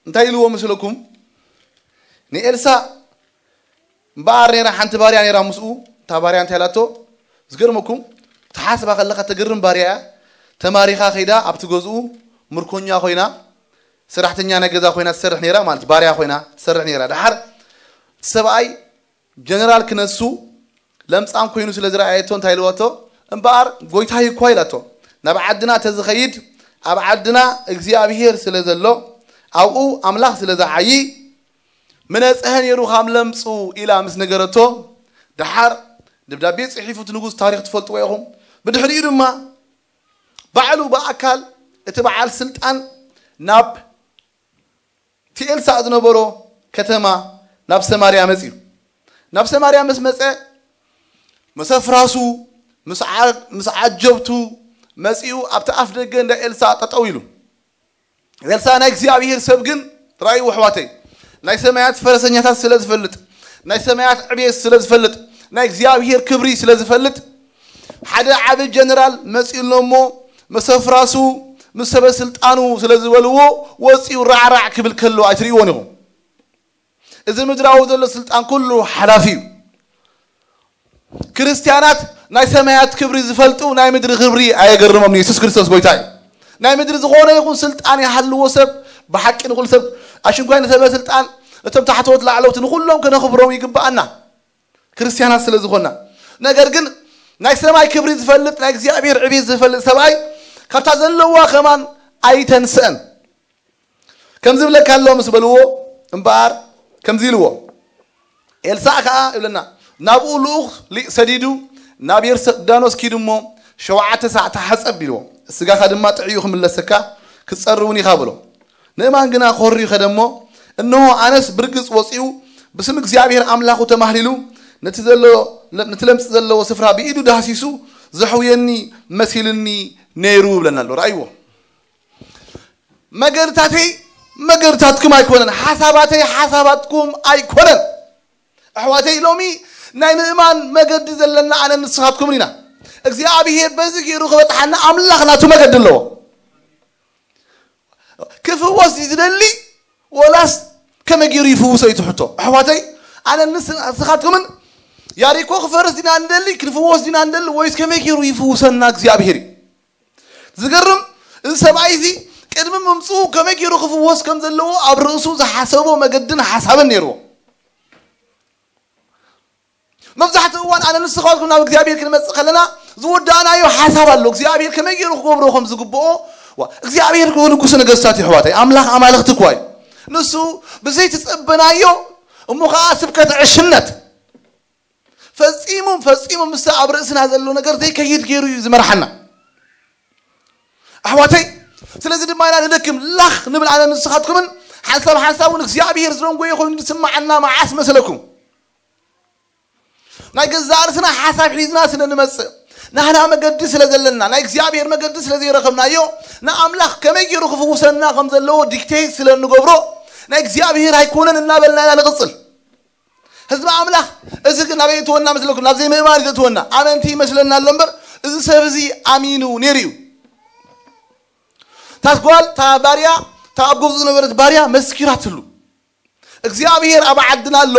እንታይ ኢልዎ ምስለኩም? ንኤልሳእ እምበኣር ነይራ ሓንቲ ባርያ ነይራ ምስኡ። እታ ባርያ እንታይ ኢላቶ? ዝገርመኩም ትሓስባ ከለኻ ተግርም ባርያ እያ። ተማሪኻ ከይዳ ኣብቲ ገዝኡ ምርኮኛ ኮይና ሰራሕተኛ ናይ ገዛ ኮይና ትሰርሕ ነይራ ማለት ባርያ ኮይና ትሰርሕ ነይራ። ደሓር እቲ ሰብኣይ ጀነራል ክነሱ ለምጻም ኮይኑ ስለ ዝረኣየቶ እንታይ ኢልዋቶ? እምበኣር ጎይታይ እኳ ኢላቶ። ናብ ዓድና ተዝኸይድ ኣብ ዓድና እግዚኣብሔር ስለ ዘሎ ኣብኡ ኣምላኽ ስለ ዝዓዪ ምነጽሀ ነይሩ ካብ ለምጹ ኢላ ምስ ነገረቶ ደሓር ደብዳቤ ጽሒፉ እቲ ንጉስ ታሪኽ ትፈልጥዎ ኢኹም። ብድሕሪኡ ድማ ባዕሉ ብኣካል እቲ በዓል ስልጣን ናብ እቲ ኤልሳእ ዝነበሮ ከተማ ናብ ሰማርያ መጺኡ። ናብ ሰማርያ ምስ መጸ ምስ ኣፍራሱ ምስ ዓ- ምስ ዓጀብቱ መጺኡ ኣብቲ ኣፍ ደገ እንዳ ኤልሳእ ጠጠው ኢሉ። ኤልሳእ ናይ እግዚኣብሔር ሰብ ግን ራእዩ ኣሕዋተይ ናይ ሰማያት ፈረሰኛታት ስለ ዝፈልጥ ናይ ሰማያት ዕቤት ስለ ዝፈልጥ ናይ እግዚኣብሔር ክብሪ ስለ ዝፈልጥ ሓደ ዓቢ ጀነራል መጺኡ ኣሎ እሞ መሰፍራሱ ምስ ሰበ ስልጣኑ ስለ ዝበልዎ ወፂኡ ራዕራዕ ክብል ከሎ ኣይትርእይዎን ኢኹም። እዚ ምድራዊ ዘሎ ስልጣን ኩሉ ሓላፊ እዩ። ክርስትያናት ናይ ሰማያት ክብሪ ዝፈልጡ ናይ ምድሪ ክብሪ ኣየገርሞም። የሱስ ክርስቶስ ጎይታ እዩ። ናይ ምድሪ ዝኾነ ይኹን ስልጣን ይሃልዎ ሰብ ብሓቂ ንኹሉ ሰብ ኣሽንኳይ ንሰበ ስልጣን እቶም ታሕተዎት ላዕለውቲ ንኹሎም ከነኽብሮም ይግብኣና። ክርስትያናት ስለ ዝኾንና። ነገር ግን ናይ ሰማይ ክብሪ ዝፈልጥ ናይ እግዚኣብሔር ዕቤት ዝፈልጥ ሰብኣይ ካብታ ዘለዋ ከማን ኣይተንስአን። ከምዚ ይብለካ ኣሎ ምስ በልዎ እምበኣር ከምዚ ኢልዎ። ኤልሳዕ ከኣ ይብለና ናብኡ ልኡኽ ሊ- ሰዲዱ ናብ ዮርዳኖስ ኪዱ እሞ ሸውዓተ ሳዕ ተሓጸብ ኢልዎ። ስጋኻ ድማ ጥዕዩ ክምለሰካ ክትጸሪ እውን ኢኻ በሎ። ንእማን ግና ኮርዩ ከደ እሞ እንሆ ኣነስ ብርግጽ ወጺኡ ብስም እግዚኣብሔር ኣምላኹ ተማህሊሉ ነቲ ዘሎ ነቲ ለምጽ ዘለዎ ስፍራ ብኢዱ ዳህሲሱ ዘሕውየኒ መሲልኒ ነይሩ ይብለና ኣሎ። ረኣይዎ። መገድታተይ መገድታትኩም ኣይኮነን፣ ሓሳባተይ ሓሳባትኩም ኣይኮነን። ኣሕዋተይ ሎሚ ናይ ምእማን መገዲ ዘለና ኣነ ንስኻትኩምን ኢና። እግዚኣብሔር በዚ ገይሩ ክበፅሓና ኣምላኽ ናቱ መገዲ ኣለዎ። ክፍወስ እዩ ዝደሊ ወላስ ከመይ ገይሩ ይፍውሶ እዩ ትሕቶ? ኣሕዋተይ ኣነ ንስኻትኩምን ያሪኮ ክፈርስ ዲና እንደሊ ክንፍወስ ዲና እንደሊ ወይስ ከመይ ገይሩ ይፍውሰና እግዚኣብሔር እዩ? ዝገርም እዚ ሰብኣይ እዚ ቅድሚ ምምፅኡ ከመይ ገይሩ ክፍወስ ከም ዘለዎ ኣብ ርእሱ ዝሓሰቦ መገድን ሓሳብን ነይርዎ። መብዛሕትኡ እዋን ኣነ ንስኻትኩም ናብ እግዚኣብሔር ክንመፅእ ከለና ዝወዳእናዮ ሓሳብ ኣሎ። እግዚኣብሔር ከመይ ገይሩ ክገብሮ ከም ዝግብኦ እግዚኣብሔር ንጉሰ ነገስታት ይሕዋተይ ኣምላኽ ኣማልኽቲ እኳ እዩ። ንሱ ብዘይተፀበናዮ እሞ ከዓ ስብከት ዕሽነት ፈጺሙ ፈጺሙ ምስ ኣብ ርእስና ዘሎ ነገር ዘይከይድ ገይሩ እዩ ዝመርሓና ኣሕዋተይ። ስለዚ ድማ ኢና ንደክም። ላኽ ንብል ኣነ ንስኻትኩምን ሓንሳብ ሓንሳብ እውን እግዚኣብሔር ዝደንጎየ ኮይኑ ዝስማዓና መዓስ መሰለኩም? ናይ ገዛእ ርእስና ሓሳብ ሒዝና ስለ ንመጽእ፣ ናህና መገዲ ስለ ዘለና፣ ናይ እግዚኣብሔር መገዲ ስለ ዘይረኸብናዮ፣ ንኣምላኽ ከመይ ገይሩ ክፍውሰና ከም ዘለዎ ዲክቴት ስለ እንገብሮ፣ ናይ እግዚኣብሔር ኣይኮነን እናበልና ኢና ንቕጽል። ህዝቢ ኣምላኽ እዚ ግን ናበይ እትወና መስለኩም? ናብ ዘይምእማን እዩ ዘእትወና። ኣመንቲ ይመስለና ኣሎ እምበር፣ እዚ ሰብ እዚ ኣሚኑ ነይሩ እዩ። እታ ጓል፣ እታ ባርያ፣ እታ ኣብ ገዝኡ ዝነበረት ባርያ መስኪራትሉ። እግዚኣብሔር ኣብ ዓድና ኣሎ፣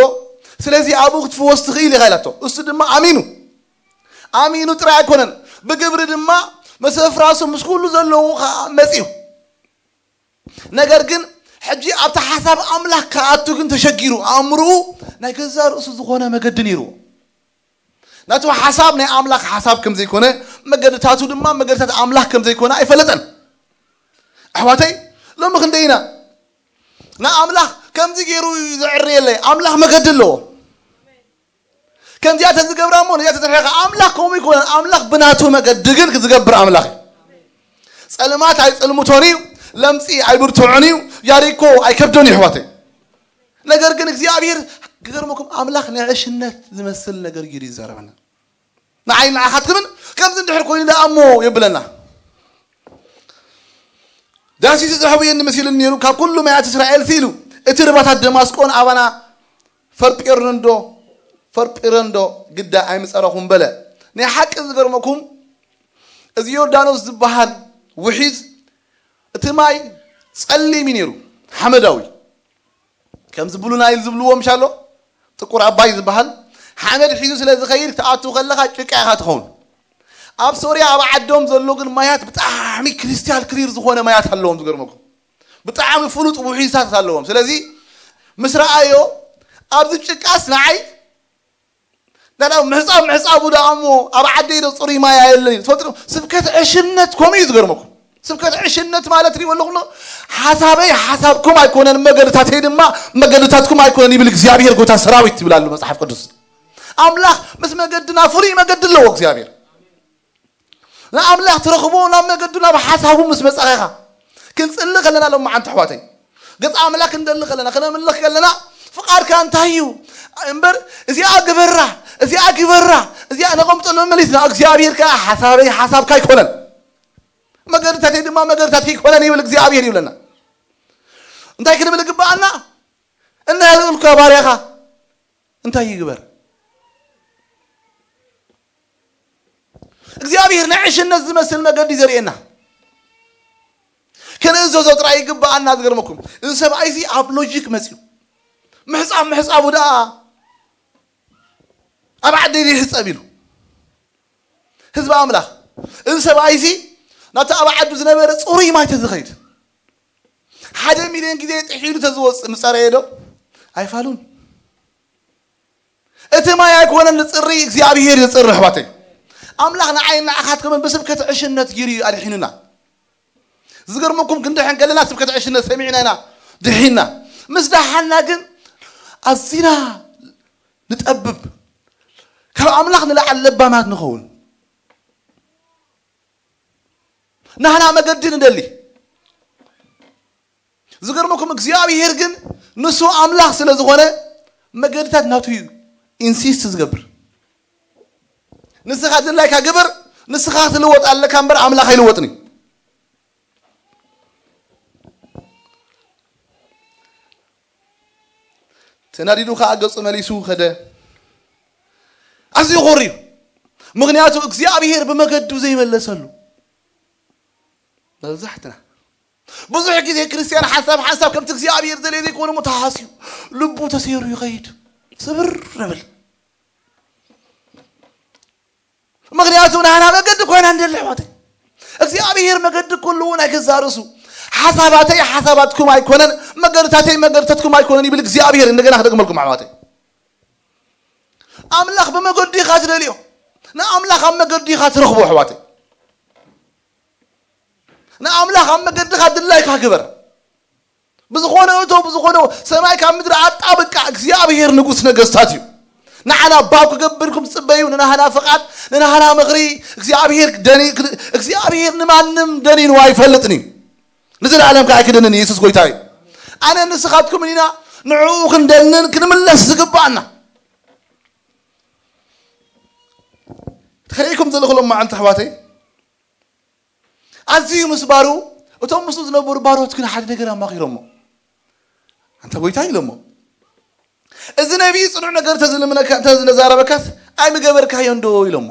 ስለዚ ኣብኡ ክትፍወስ ትኽእል ኢኻ ኢላቶ። እሱ ድማ ኣሚኑ። ኣሚኑ ጥራይ ኣይኮነን፣ ብግብሪ ድማ መሰፍራሱ ምስ ኩሉ ዘለዉ ኸዓ መጺኡ። ነገር ግን ሕጂ ኣብቲ ሓሳብ ኣምላኽ ክኣቱ ግን ተሸጊሩ፣ ኣእምርኡ ናይ ገዛ ርእሱ ዝኾነ መገዲ ነይርዎ። ናቱ ሓሳብ ናይ ኣምላኽ ሓሳብ ከም ዘይኮነ፣ መገድታቱ ድማ መገድታት ኣምላኽ ከም ዘይኮነ ኣይፈለጠን። ኣሕዋተይ፣ ሎሚ ክንደይ ኢና ንኣምላኽ ከምዚ ገይሩ እዩ ዘዕርየለይ? ኣምላኽ መገዲ ኣለዎ። ከምዚኣ ተዝገብራ እሞ ነዚኣ ተዝርሕኻ። ኣምላኽ ከምኡ ይኮነን። ኣምላኽ ብናቱ መገዲ ግን ክዝገብር ኣምላኽ እዩ። ጸልማት ኣይጸልምቶን እዩ፣ ለምጺ ኣይብርትዖን እዩ፣ ያሪኮ ኣይከብዶን እዩ ኣሕዋተይ። ነገር ግን እግዚኣብሔር ክገርመኩም ኣምላኽ ንዕሽነት ዝመስል ነገር ገይሩ ይዛረበና። ንዓይ ንዓኻትክምን ከምዚ እንድሕር ኮይኑ ደኣ እሞ የብለና። ዳስ እዩ ዝሕቡየኒ መሲሉኒ ነይሩ፣ ካብ ኩሉ ማያት እስራኤል ሲሉ እቲ ርባታት ደማስቆን ኣባና ፈርጲርንዶ ፈርጲረንዶ ግዳ ኣይምጸረኹም በለ። ናይ ሓቂ ዝገርመኩም እዚ ዮርዳኖስ ዝበሃል ውሒዝ እቲ ማይ ጸሊም እዩ ነይሩ፣ ሓመዳዊ። ከምዚ ብሉ ናይል ዝብልዎ ምሽ ኣሎ፣ ጥቁር ኣባይ ዝበሃል ሓመድ ሒዙ ስለ ዝኸይድ ክትኣቱ ከለኻ ጭቃ ኢኻ ትኸውን። ኣብ ሶርያ ኣብ ዓዶም ዘሎ ግን ማያት ብጣዕሚ ክሪስታል ክሊር ዝኾነ ማያት ኣለዎም። ዝገርመኩም ብጣዕሚ ፍሉጥ ውሒዝታት ኣለዎም። ስለዚ ምስ ረኣዮ ኣብዚ ጭቃስ ንዓይ ዳዳ ምሕጻብ ምሕጻቡ ደኣ እሞ ኣብ ዓደይ ዶ ጽሩይ ማይ ኣየለን እዩ። ትፈልጡ ዶ? ስብከት ዕሽነት ከምኡ እዩ ዝገርመኩም። ስብከት ዕሽነት ማለት ሪእዎ ኣለኹ። ሓሳበይ ሓሳብኩም ኣይኮነን፣ መገድታተይ ድማ መገድታትኩም ኣይኮነን ይብል እግዚኣብሔር ጎታ ሰራዊት ይብል ኣሎ መጽሓፍ ቅዱስ። ኣምላኽ ምስ መገድና ፍሉይ መገዲ ኣለዎ እግዚኣብሔር። ንኣምላኽ ትረኽቦ ናብ መገዱ ናብ ሓሳቡ ምስ መጻኻ ኢኻ። ክንጽሊ ከለና ሎም መዓንቲ ኣሕዋተይ፣ ገጽ ኣምላኽ ክንደሊ ከለና፣ ክነምልኽ ከለና ፍቓድካ እንታይ እዩ እምበር እዚኣ ግበራ፣ እዚኣ ግበራ፣ እዚኣ ነቐምጠሉ መመሊስና። እግዚኣብሔር ከኣ ሓሳበይ ሓሳብካ ኣይኮነን፣ መገድታተይ ድማ መገድታትካ ኣይኮነን ይብል እግዚኣብሔር ይብለና። እንታይ ክንብል ይግብኣና? እንሀልኡልካ ባርያኻ እንታይ ይግበር? እግዚኣብሔር ናይ ዕሽነት ዝመስል መገዲ ዘርእየና። ክንእዘዞ ጥራይ ይግብኣና። ዝገርመኩም እዚ ሰብኣይ እዚ ኣብ ሎጂክ መፅዩ ምሕፃብ ምሕፃቡ ደኣ ኣብ ዓደይ ይሕፀብ ኢሉ ህዝቢ ኣምላኽ። እዚ ሰብኣይ እዚ ናብቲ ኣብ ዓዱ ዝነበረ ፅሩይ ማይ ተዝኸይድ ሓደ ሚልዮን ግዜ ጥሒሉ ተዝወፅእ ምፀረየ ዶ? ኣይፋሉን። እቲ ማይ ኣይኮነን ዝፅሪ እግዚኣብሔር ዝፅሪ ኣሕዋተይ። ኣምላኽ ንዓይ ንዓኻትኩምን ብስብከት ዕሽነት ጊሩ እዩ ኣድሒኑና። ዝገርመኩም ክንድሕን ከለና ስብከት ዕሽነት ሰሚዕና ኢና ድሒና። ምስ ደሓና ግን ኣዚና ንጠብብ፣ ካብ ኣምላኽ ንላዕሊ ለባማት ንኸውን። ናህና መገዲ ንደሊ። ዝገርመኩም እግዚኣብሔር ግን ንሱ ኣምላኽ ስለ ዝኾነ መገድታት ናቱ እዩ ኢንሲስት ዝገብር። ንስኻ ድላይካ ግበር፣ ንስኻ ትልወጥ ኣለካ እምበር ኣምላኽ ኣይልወጥን እዩ። ተናዲዱ ከዓ ገጹ መሊሱ ከደ። ኣዝዩ ኮርዩ። ምኽንያቱ እግዚኣብሔር ብመገዱ ዘይመለሰሉ መብዛሕትና ብዙሕ ግዜ ክርስትያን ሓሳብ ሓሳብ ከምቲ እግዚኣብሔር ዘለ ዘይኮነ ሞ ተሃስዩ ልቡ ተሰይሩ ይኸይድ። ስብር ንብል። ምኽንያቱ ናህና መገዲ ኮይና እንደለ ኣሕዋተይ እግዚኣብሔር መገዲ ኩሉ እውን ኣይገዛእ ርእሱ። ሓሳባተይ ሓሳባትኩም ኣይኮነን፣ መገድታተይ መገድታትኩም ኣይኮነን ይብል እግዚኣብሔር። እንደገና ክደግመልኩም ኣሕዋተይ፣ ኣምላኽ ብመገዱ ኢኻ ትደልዮ፣ ንኣምላኽ ኣብ መገዱ ኢኻ ትረኽቦ ኣሕዋተይ። ንኣምላኽ ኣብ መገድኻ ድላይካ ግበር። ብዝኾነ እቶ ብዝኾነ ሰማይ ካብ ምድሪ ኣጣብቃ። እግዚኣብሔር ንጉስ ነገስታት እዩ። ንዓና ባብ ክገብር ኢልኩም ትጽበዩ። ንናህና ፍቓድ፣ ንናህና ምኽሪ እግዚኣብሔር ደኒ-፣ እግዚኣብሔር ንማንም ደኒኑ ኣይፈልጥን እዩ። ንዘለኣለም ከኣ ኣይክደንን፣ ኢየሱስ ጎይታ እዩ። ኣነ ንስኻትኩምን ኢና ንዕኡ ክንደንን ክንምለስ ዝግባኣና። ከርእይኩም ዘለኹ ሎም መዓልቲ ኣሕዋተይ፣ ኣዝዩ ምስ ባሩ፣ እቶም ምስኡ ዝነበሩ ባሮት ግን ሓደ ነገር ኣማኺሮሞ። ኣንታ ጎይታ ኢሎሞ፣ እዚ ነቢይ ጽኑዕ ነገር ተዝልምነካ፣ ተዝነዛረበካስ ኣይምገበርካዮ እንዶ ኢሎሞ።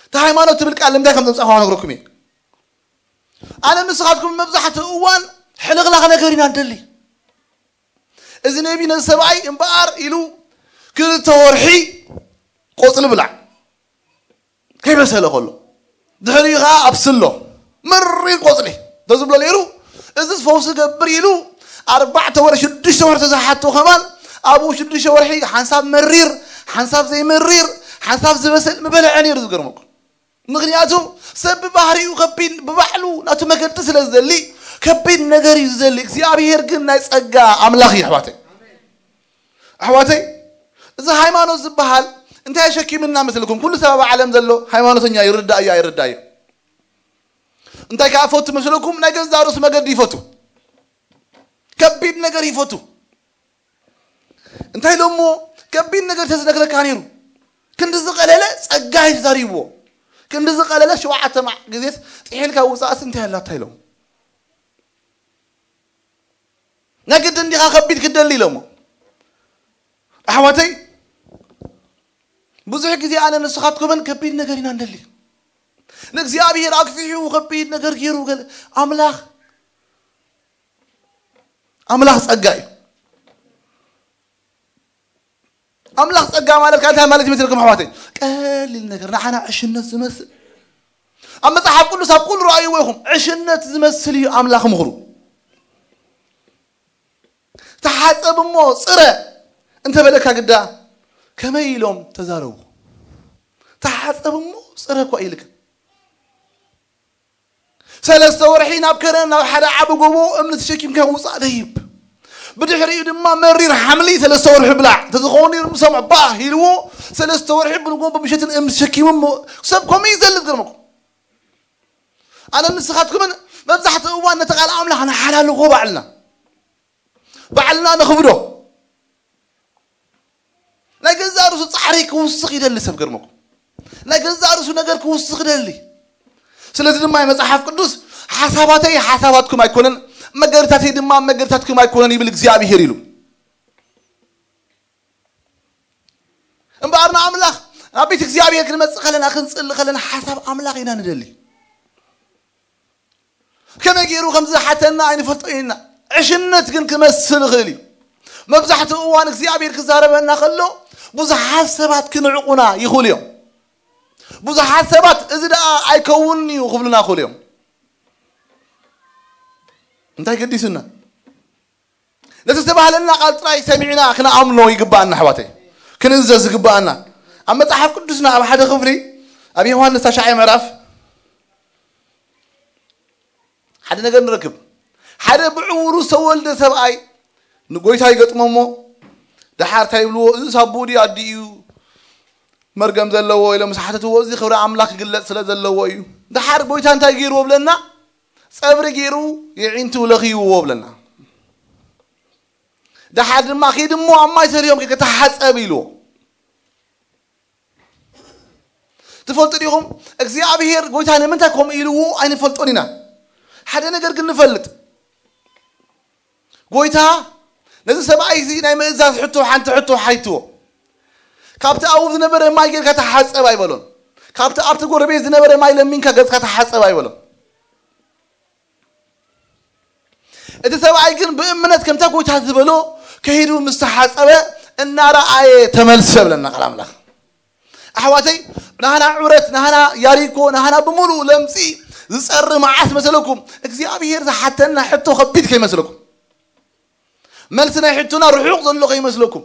እቲ ሃይማኖት ትብል ቃል ንምንታይ ከም ዘምጻእኳ ክነግረኩም እየ። ኣነ ንስኻትኩም መብዛሕትኡ እዋን ሕልኽላኽ ነገር ኢና ንደሊ። እዚ ነቢ ነዚ ሰብኣይ እምበኣር ኢሉ ክልተ ወርሒ ቆጽሊ ብላዕ ከይበሰለ ከሎ፣ ድሕሪኡ ኸዓ ኣብስሎ። መሪር ቆጽሊ ተዝብሎ ነይሩ፣ እዚ ፈውሲ ገብር ኢሉ ኣርባዕተ ወርሒ ሽዱሽተ ወርሒ ተዝሓቶ ከማን፣ ኣብኡ ሽዱሽተ ወርሒ ሓንሳብ መሪር፣ ሓንሳብ ዘይመሪር፣ ሓንሳብ ዝበሰል ምበልዐ ነይሩ። ዝገርመኩም፣ ምኽንያቱ ሰብ ብባህሪኡ ከቢድ፣ ብባዕሉ ናቱ መገዲ ስለ ዝደሊ ከቢድ ነገር እዩ ዝደሊ። እግዚኣብሔር ግን ናይ ጸጋ ኣምላኽ እዩ። ኣሕዋተይ፣ ኣሕዋተይ፣ እዚ ሃይማኖት ዝበሃል እንታይ የሸኪምና መስልኩም? ኩሉ ሰብ ኣብ ዓለም ዘሎ ሃይማኖተኛ ይርዳእ እዩ ኣይርዳእ እዩ። እንታይ ከኣ ፈቱ መስለኩም? ናይ ገዛ ርእሱ መገዲ ይፈቱ፣ ከቢድ ነገር ይፈቱ። እንታይ ኢሎሞ? ከቢድ ነገር ተዝነግረካ ነይሩ፣ ክንዲ ዝቐለለ ጸጋ እዩ ተዛሪብዎ። ክንዲ ዝቐለለ ሸውዓተ ማዕ ግዜ ጥሒልካ ውጻእስ እንታይ ኣላታ ኢሎም። ናይ ግድን ዲኻ ከቢድ ክደሊ ኢሎሞ። ኣሕዋተይ፣ ብዙሕ ግዜ ኣነ ንስኻትኩምን ከቢድ ነገር ኢና ንደሊ። ንእግዚኣብሔር ኣግፊሑ ከቢድ ነገር ገይሩ ገለ ኣምላኽ፣ ኣምላኽ ጸጋ እዩ። ኣምላኽ ጸጋ ማለት ከ እንታይ ማለት ይመስለኩም ኣሕዋተይ? ቀሊል ነገር፣ ንዓና ዕሽነት ዝመስል። ኣብ መጽሓፍ ቅዱስ ኣብ ኩሉ ረኣይዎ ኢኹም፣ ዕሽነት ዝመስል እዩ ኣምላኽ ምኽሩ። ተሓጸብ እሞ ጽረ እንተበለካ ግዳ ከመይ ኢሎም ተዛረቡ? ተሓጸብ እሞ ጽረ እኳ ኢልካ። ሰለስተ ወርሒ ናብ ከረን ናብ ሓደ ዓቢ ጎቦ እምኒ ተሸኪምካ ውጻእ ደይብ። ብድሕሪኡ ድማ መሪር ሓምሊ ሰለስተ ወርሒ ብላዕ። እንተዝኸውን ነይሩ ምሰምዖ ባህ ኢልዎ፣ ሰለስተ ወርሒ ብጎቦ ምሸትን እምኒ ተሸኪሙ እሞ ሰብ ከምኡ እዩ ዘሊ ዝገርመኩም። ኣነ ንስኻትኩምን መብዛሕትኡ እዋን ነቲ ቃል ኣምላኽ ንሓላልኾ ባዕልና። ባዕልና ነኽብዶ። ናይ ገዛእ ርእሱ ጻዕሪ ክውስኽ ይደሊ ሰብ ገርመኩም። ናይ ገዛእ ርእሱ ነገር ክውስኽ ይደሊ። ስለዚ ድማ መጽሓፍ ቅዱስ ሓሳባተይ ሓሳባትኩም ኣይኮነን፣ መገድታተይ ድማ መገድታትኩም ኣይኮነን ይብል እግዚኣብሔር ኢሉ። እምበኣር ንኣምላኽ ናብ ቤት እግዚኣብሔር ክንመጽእ ከለና፣ ክንጽሊ ከለና ሓሳብ ኣምላኽ ኢና ንደሊ። ከመይ ገይሩ ከም ዝሓተና ኣይንፈልጦ ኢና። ዕሽነት ግን ክመስል ይኽእል እዩ። መብዛሕትኡ እዋን እግዚኣብሔር ክዛረበና ከሎ ብዙሓት ሰባት ክንዕቑና ይኽእሉ እዮም። ብዙሓት ሰባት እዚ ደኣ ኣይከውንን እዩ ክብሉና ይኽእሉ እዮም። እንታይ ገዲሱና? ነቲ ዝተባህለና ቃል ጥራይ ሰሚዕና ክንኣምኖ ይግባኣና ኣሕዋተይ፣ ክንእዘዝ ይግባኣና። ኣብ መጽሓፍ ቅዱስና ኣብ ሓደ ክፍሊ ኣብ ዮሃንስ ታሽዓይ ምዕራፍ ሓደ ነገር ንረክብ። ሓደ ብዕውሩ ዝተወልደ ሰብኣይ ንጎይታ ይገጥሞ እሞ፣ ደሓር እንታይ ይብልዎ? እዚ ሳቡኡ ድዩ ኣዲኡ እዩ መርገም ዘለዎ ኢሎም ምስ ሓተትዎ፣ እዚ ክብሪ ኣምላኽ ክግለጽ ስለ ዘለዎ እዩ። ደሓር ጎይታ እንታይ ገይርዎ ብለና? ጸብሪ ገይሩ የዒንቱ ለኽይዎ ብለና። ደሓር ድማ ኺድ እሞ ኣብ ማይ ተሪኦም ከተሓጸብ ኢልዎ። ትፈልጡ ዲኹም እግዚኣብሔር ጎይታ ንምንታይ ከምኡ ኢልዎ ኣይንፈልጦን ኢና። ሓደ ነገር ግን ንፈልጥ፣ ጎይታ ነዚ ሰብኣይ እዚ ናይ ምእዛዝ ሕቶ ሓንቲ ሕቶ ሓይትዎ። ካብቲ ኣብኡ ዝነበረ ማይ ጌርካ ተሓጸብ ኣይበሎን። ካብቲ ኣብቲ ጎረቤት ዝነበረ ማይ ለሚንካ ገጽካ ተሓጸብ ኣይበሎን። እቲ ሰብኣይ ግን ብእምነት ከምታ ጎይታ ዝበሎ ከይዱ ምስ ተሓጸበ እናረኣየ ተመልሰ ብለና ቃል ኣምላኽ። ኣሕዋተይ፣ ናህና ዑረት፣ ናህና ያሪኮ፣ ናህና ብምሉእ ለምጺ ዝጸሪ መዓስ መሰለኩም? እግዚኣብሔር ዝሓተና ሕቶ ከቢድ ከይመስለኩም፣ መልሲ ናይ ሕቶና ርሑቕ ዘሎ ከይመስለኩም።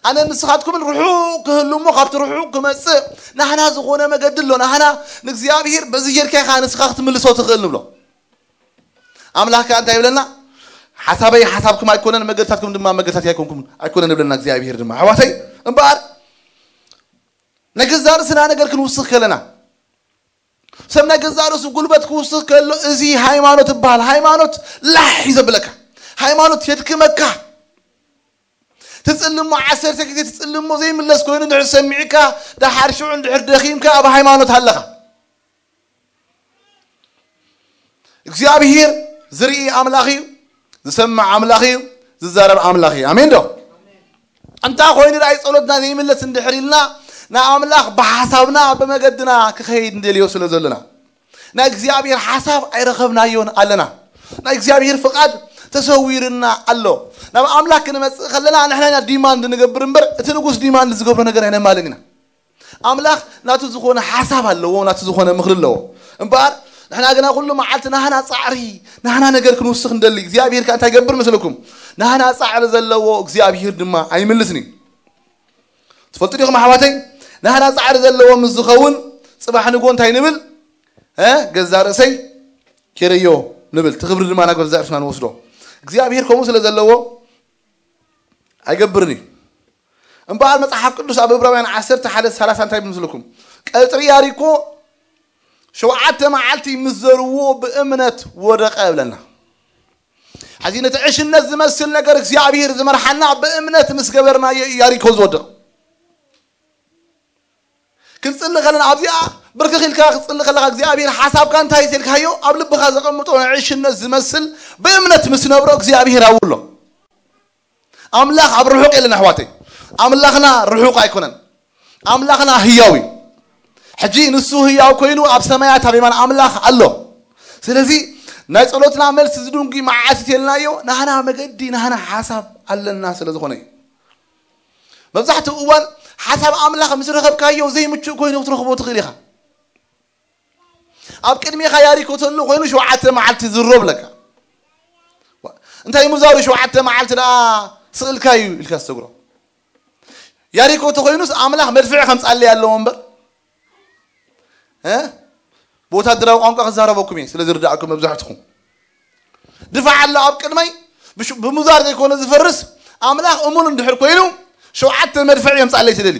ኣነ ንስኻትኩምን ርሑቕ ክህሉ እሞ ካብቲ ርሑቕ ክመጽእ ናህና ዝኾነ መገዲ ኣሎ። ናህና ንእግዚኣብሔር በዚ ጌርካ ኢኻ ንስኻ ክትምልሶ ትኽእል ንብሎ። ኣምላኽ ከኣ እንታይ ይብለና? ሓሳበይ ሓሳብኩም ኣይኮነን፣ መገድታትኩም ድማ መገድታተይ ኣይኮንኩም፣ ኣይኮነን ይብለና እግዚኣብሔር ድማ። ኣሕዋተይ፣ እምበኣር ናይ ገዛእ ርእስና ነገር ክንውስኽ ከለና፣ ሰብ ናይ ገዛእ ርእሱ ጉልበት ክውስኽ ከሎ፣ እዚ ሃይማኖት ይበሃል። ሃይማኖት ላሕ እዩ ዘብለካ። ሃይማኖት የድክመካ። ትጽልሞ ዓሰርተ ግዜ ትጽልሞ ዘይምለስ ኮይኑ ድሕር ሰሚዕካ፣ ደሓር ሽዑ እንድሕር ደኺምካ ኣብ ሃይማኖት ኣለኻ። እግዚኣብሔር ዝርኢ ኣምላኽ እዩ፣ ዝሰምዕ ኣምላኽ እዩ፣ ዝዛረብ ኣምላኽ እዩ። ኣሜን ዶ? እንታ ኮይኑ ደኣ ጸሎትና ዘይምለስ እንድሕር ኢልና፣ ንኣምላኽ ብሓሳብና ብመገድና ክኸይድ እንደልዮ ስለ ዘለና፣ ናይ እግዚኣብሔር ሓሳብ ኣይረኸብናዮን ኣለና። ናይ እግዚኣብሔር ፍቓድ ተሰዊርና ኣሎ። ናብ ኣምላኽ ክንመጽእ ከለና ንሕና ኢና ዲማንድ ንገብር እምበር፣ እቲ ንጉስ ዲማንድ ዝገብሮ ነገር ኣይነማልን ኢና። ኣምላኽ ናቱ ዝኾነ ሓሳብ ኣለዎ፣ ናቱ ዝኾነ ምኽሪ ኣለዎ። እምበኣር ንሕና ግና ኩሉ መዓልቲ ናህና ጻዕሪ፣ ናህና ነገር ክንውስኽ እንደሊ፣ እግዚኣብሔር ከኣ እንታይ ይገብር መስለኩም? ናህና ጻዕሪ ዘለዎ እግዚኣብሔር ድማ ኣይምልስን እዩ። ትፈልጡ ዲኹም ኣሕዋተይ? ናህና ጻዕሪ ዘለዎ ምስ ዝኸውን ጽባሕ ንጎ እንታይ ንብል? እ? ገዛ ርእሰይ ኬረዮ ንብል። እቲ ክብሪ ድማ ናብ ገዛ ርእስና ንወስዶ። እግዚኣብሔር ከምኡ ስለ ዘለዎ ኣይገብርን እዩ። እምበኣር መጽሓፍ ቅዱስ ኣብ ዕብራውያን ዓሰርተ ሓደ ሰላሳ እንታይ ይብል መስለኩም? ቀጽሪ ያሪኮ ሸውዓተ መዓልቲ ምስ ዘርዎ ብእምነት ወደቐ እብለና። ሕዚ ነቲ ዕሽነት ዝመስል ነገር እግዚኣብሔር ዝመርሓና ብእምነት ምስ ገበርናዮ እዩ ያሪኮ ዝወድቕ። ክንጽሊ ከለና ኣብዚኣ ብርክኽ ኢልካ ክትጽሊ ከለኻ እግዚኣብሔር ሓሳብካ እንታይ እዩ ኢልካዮ ኣብ ልብኻ ዘቐምጦ ናይ ዕሽነት ዝመስል ብእምነት ምስ ነብሮ እግዚኣብሔር ኣብኡ ኣሎ። ኣምላኽ ኣብ ርሑቕ የለን ኣሕዋተይ። ኣምላኽና ርሑቕ ኣይኮነን። ኣምላኽና ህያው እዩ። ሕጂ ንሱ ህያው ኮይኑ ኣብ ሰማያት ኣብ የማን ኣምላኽ ኣሎ። ስለዚ ናይ ጸሎትና መልሲ ዝድንጉ መዓስ ኢልናዮ ናህና መገዲ ናህና ሓሳብ ኣለና ስለ ዝኾነ እዩ። መብዛሕትኡ እዋን ሓሳብ ኣምላኽ ምስ ረኸብካዮ ዘይምቹእ ኮይኑ ክትረኽቦ ትኽእል ኢኻ። ኣብ ቅድሜኻ ያሪኮ ተሎ ኮይኑ ሸውዓተ መዓልቲ ዝሮ ብለካ። እንታይ ምዛሩ ሸውዓተ መዓልቲ ደኣ ስቕልካ እዩ ኢልካ ዝሰግሮ። ያሪኮ ተኾይኑስ ኣምላኽ መድፍዒ ከምጻለይ ኣለዎ እምበር፣ እ? ብወታደራዊ ቋንቋ ክዛረበኩም እየ ስለ ዝርዳእኩም መብዛሕትኹም። ድፋዕ ኣሎ ኣብ ቅድመይ፣ ብሽ-፣ ብምዛር ዘይኮነ ዝፈርስ፣ ኣምላኽ እሙን እንድሕር ኮይኑ ሸውዓተ መድፍዒ የምጻለይ ትደሊ።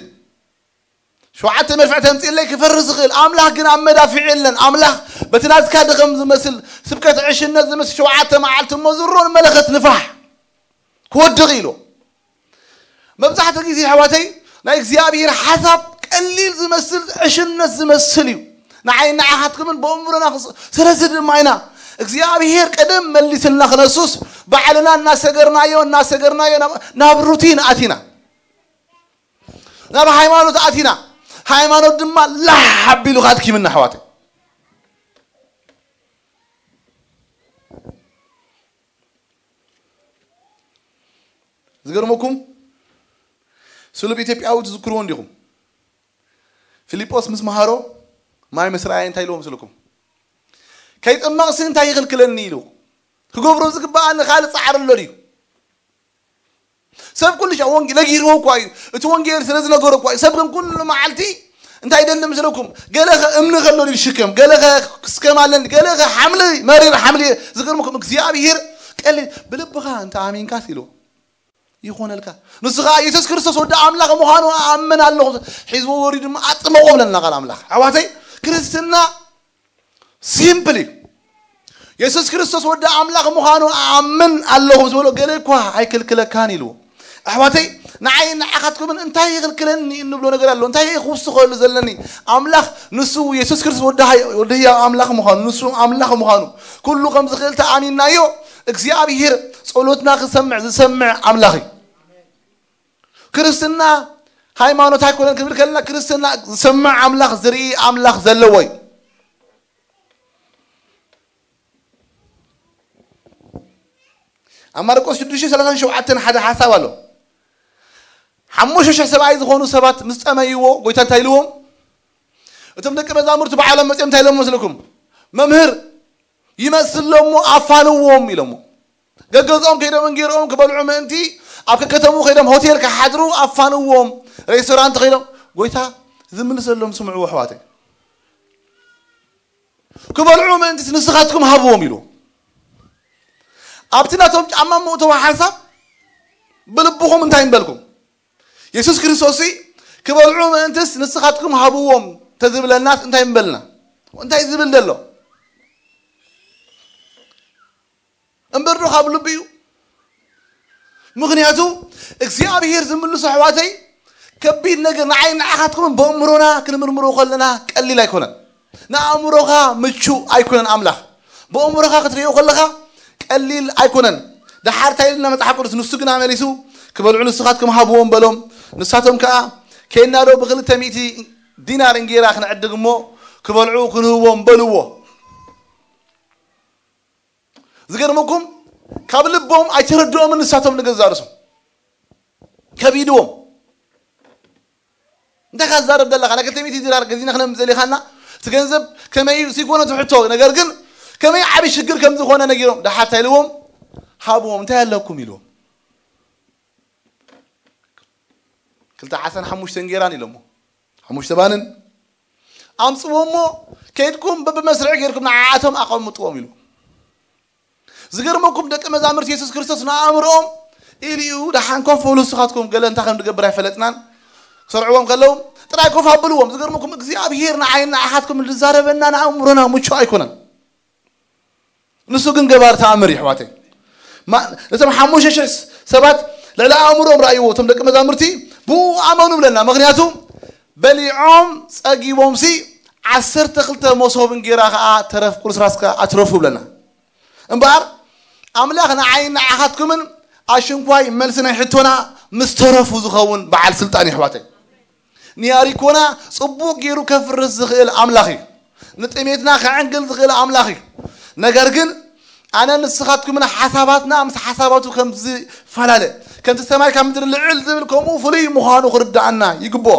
ሸውዓተ መድፍዕ ተምጽእለይ ክፈርስ ዝኽእል ኣምላኽ ግን ኣብ መዳፍዕ የለን። ኣምላኽ በቲ ናትካ ድኸም ዝመስል ስብከት ዕሽነት ዝመስል ሸውዓተ መዓልቲ እሞ ዝሮን መለኸት ንፋሕ ክወድቕ ኢሉ። መብዛሕትኡ ግዜ ኣሕዋተይ ናይ እግዚኣብሔር ሓሳብ ቀሊል ዝመስል ዕሽነት ዝመስል እዩ። ንዓይ ንዓኻትኩምን ብእምሮና ክስ-፣ ስለዚ ድማ ኢና እግዚኣብሔር ቀደም መሊስልና ክነሱስ ባዕልና እናሰገርናዮ እናሰገርናዮ ናብ፣ ናብ ሩቲን ኣቲና። ናብ ሃይማኖት ኣቲና። ሃይማኖት ድማ ላሕ ኣቢሉ ኣድኪምና ኣሕዋተይ። ዝገርመኩም ስሉብ ኢትዮጵያዊ ትዝክርዎ እንዲኹም? ፊልጶስ ምስ መሃሮ ማይ ምስ ረኣየ እንታይ ኢልዎ መስለኩም? ከይጥመቕሲ እንታይ ይኽልክለኒ ኢሉ። ክገብሮ ዝግበኣኒ ካልእ ጻዕሪ ኣሎ ድዩ? ሰብ ኩሉ ሻዕ ወንጌል ነጊርዎ እኳ እዩ። እቲ ወንጌል ስለ ዝነገሮ እኳ እዩ። ሰብ ግን ኩሉ መዓልቲ እንታይ ይደሊ ምስለኩም? ገለ ኸ እምኒ ከሎ ድዩ ዝሽከም? ገለ ኸ ክስከም ኣለኒ? ገለ ኸ ሓምሊ፣ መሪር ሓምሊ ዝገርመኩም እግዚኣብሔር ቀሊል ብልብኻ እንተ ኣሚንካስ ኢሉ ይኾነልካ። ንሱ ኸዓ የሱስ ክርስቶስ ወዲ ኣምላኽ ምዃኑ ኣኣምን ኣለኹ። ሒዝዎ ወሪዱ ድማ ኣጥመቖ ብለና ቃል ኣምላኽ። ኣሕዋተይ ክርስትና ሲምፕል እዩ። የሱስ ክርስቶስ ወዲ ኣምላኽ ምዃኑ ኣኣምን ኣለኹ ምስ በሎ ገለ እኳ ኣይክልክለካን ኢልዎ። ኣሕዋተይ ንዓይ ንዓኻትኩምን እንታይ ይኽልክለኒ እንብሎ ነገር ኣሎ? እንታይ እየ ክውስኸሉ ዘለኒ? ኣምላኽ ንሱ የሱስ ክርስቶስ ወዲ ሃይ-፣ ወዲ ህያው ኣምላኽ ምዃኑ፣ ንሱ ኣምላኽ ምዃኑ፣ ኩሉ ከም ዝኽእል ተኣሚንናዮ፣ እግዚኣብሔር ጸሎትና ክሰምዕ ዝሰምዕ ኣምላኽ እዩ። ክርስትና ሃይማኖት ኣይኮነን ክንብል ከለና ክርስትና ዝሰምዕ ኣምላኽ ዝርኢ ኣምላኽ ዘለዎ እዩ። ኣብ ማርቆስ ሽዱሽተ ሰላሳን ሸውዓተን ሓደ ሓሳብ ኣሎ። ሓሙሽተ ሽሕ ሰብኣይ ዝኾኑ ሰባት ምስ ጠመይዎ ጎይታ እንታይ ኢልዎም? እቶም ደቂ መዛሙርቲ ባዕሎም መጺኦም እንታይ ኢሎም መስለኩም? መምህር ይመስሎም እሞ ኣፋንዎም ኢሎሞ። ገገዝኦም ከይዶም እንጌርኦም ክበልዑ ምእንቲ ኣብ ከከተሙ ከይዶም ሆቴል ክሓድሩ ኣፋንዎም። ሬስቶራንት ከይዶም ጎይታ ዝምልሰሎም ስምዕዎ ኣሕዋተይ። ክበልዑ ምእንቲ ንስኻትኩም ሃብዎም ኢሉ። ኣብቲ ናቶም ጫማ ምእተዋ ሓሳብ ብልብኹም እንታይ ምበልኩም? የሱስ ክርስቶስ ክበልዑ ምእንትስ ንስኻትኩም ሃብዎም ተዝብለናስ እንታይ ምበልና? እንታይ ዝብል ዘሎ? እምበር ዶ ካብ ልቢ እዩ? ምኽንያቱ እግዚኣብሔር ዝምልሶ ኣሕዋተይ ከቢድ ነገር ንዓይ ንዓኻትኩም ብእምሮና ክንምርምሮ ከለና ቀሊል ኣይኮነን። ንኣእምሮኻ ምቹእ ኣይኮነን ኣምላኽ። ብእምሮኻ ክትርእዮ ከለኻ ቀሊል ኣይኮነን። ደሓር እንታይ ኢልና መጽሓፍ ቅዱስ ንሱ ግና መሊሱ ክበልዑ ንስኻትኩም ሃብዎም በሎም። ንሳቶም ከኣ ኬንና ዶ ብክልተ ሚእቲ ዲናር እንጌራ ክንዕድግ እሞ ክበልዑ ክንህቦም በልዎ። ዝገርመኩም ካብ ልቦም ኣይተረድኦምን ንሳቶም ንገዛእ ርእሶም ከቢድዎም። እንታይ ካዛረብ ዘለኻ ናይ ክልተ ሚእቲ ዲናር ገዚና ክነምዘል ኢኻና እቲ ገንዘብ ከመይ እዩ ሲኮነ ትሕቶ ነገር ግን ከመይ ዓብይ ሽግር ከም ዝኾነ ነጊሮም ደሓታ ኢልዎም ሃብዎም እንታይ ኣለኩም ኢልዎም ክልተ ዓሰርተ ሓሙሽተ እንጌራን ኢሎሞ ሓሙሽተ ባንን ኣምፅዎ እሞ ከይድኩም በብመስርዕ ገይርኩም ንዓኣቶም ኣቐምጥዎም ኢሉ ዝገርመኩም ደቂ መዛምርቲ የሱስ ክርስቶስ ንኣእምሮኦም ኢልዩ ደሓን ኮፍ በሉ ንስኻትኩም ገለ እንታይ ከም ዝገብር ኣይፈለጥናን ክሰርዕዎም ከለዉ ጥራይ ኮፍ ኣብልዎም ዝገርመኩም እግዚኣብሄር ንዓይን ንዓኻትኩም ዝዛረበና ንኣእምሮና ምቹ ኣይኮነን ንሱ ግን ገባር ተኣምር እዩ ኣሕዋተይ ነቶም ሓሙሽተ ሽሕ ሰባት ልዕሊ ኣእምሮኦም ረኣይዎ እቶም ደቂ መዛምርቲ ብኡ ኣመኑ ብለና ምክንያቱ በሊዖም ጸጊቦምሲ ዓሰርተ ክልተ መሶብ እንጌራ ከዓ ተረፍ ቁርስራስ ከዓ ኣትረፉ ብለና እምበኣር ኣምላኽ ንዓይን ንዓኻትኩምን ኣሽንኳይ መልሲ ናይ ሕቶና ምስ ተረፉ ዝኸውን በዓል ስልጣን እዩ ኣሕዋተይ ንያሪኮና ጽቡቕ ገይሩ ከፍርስ ዝኽእል ኣምላኽ እዩ። ንጥሜትና ከዕንግል ዝኽእል ኣምላኽ እዩ። ነገር ግን ኣነ ንስኻትኩምን ሓሳባትና ምስ ሓሳባቱ ከም ዝፈላለ ከምቲ ሰማይ ካብ ምድሪ ልዕል ዝብል ከምኡ ፍሉይ ምዃኑ ክርድኣና ይግብኦ።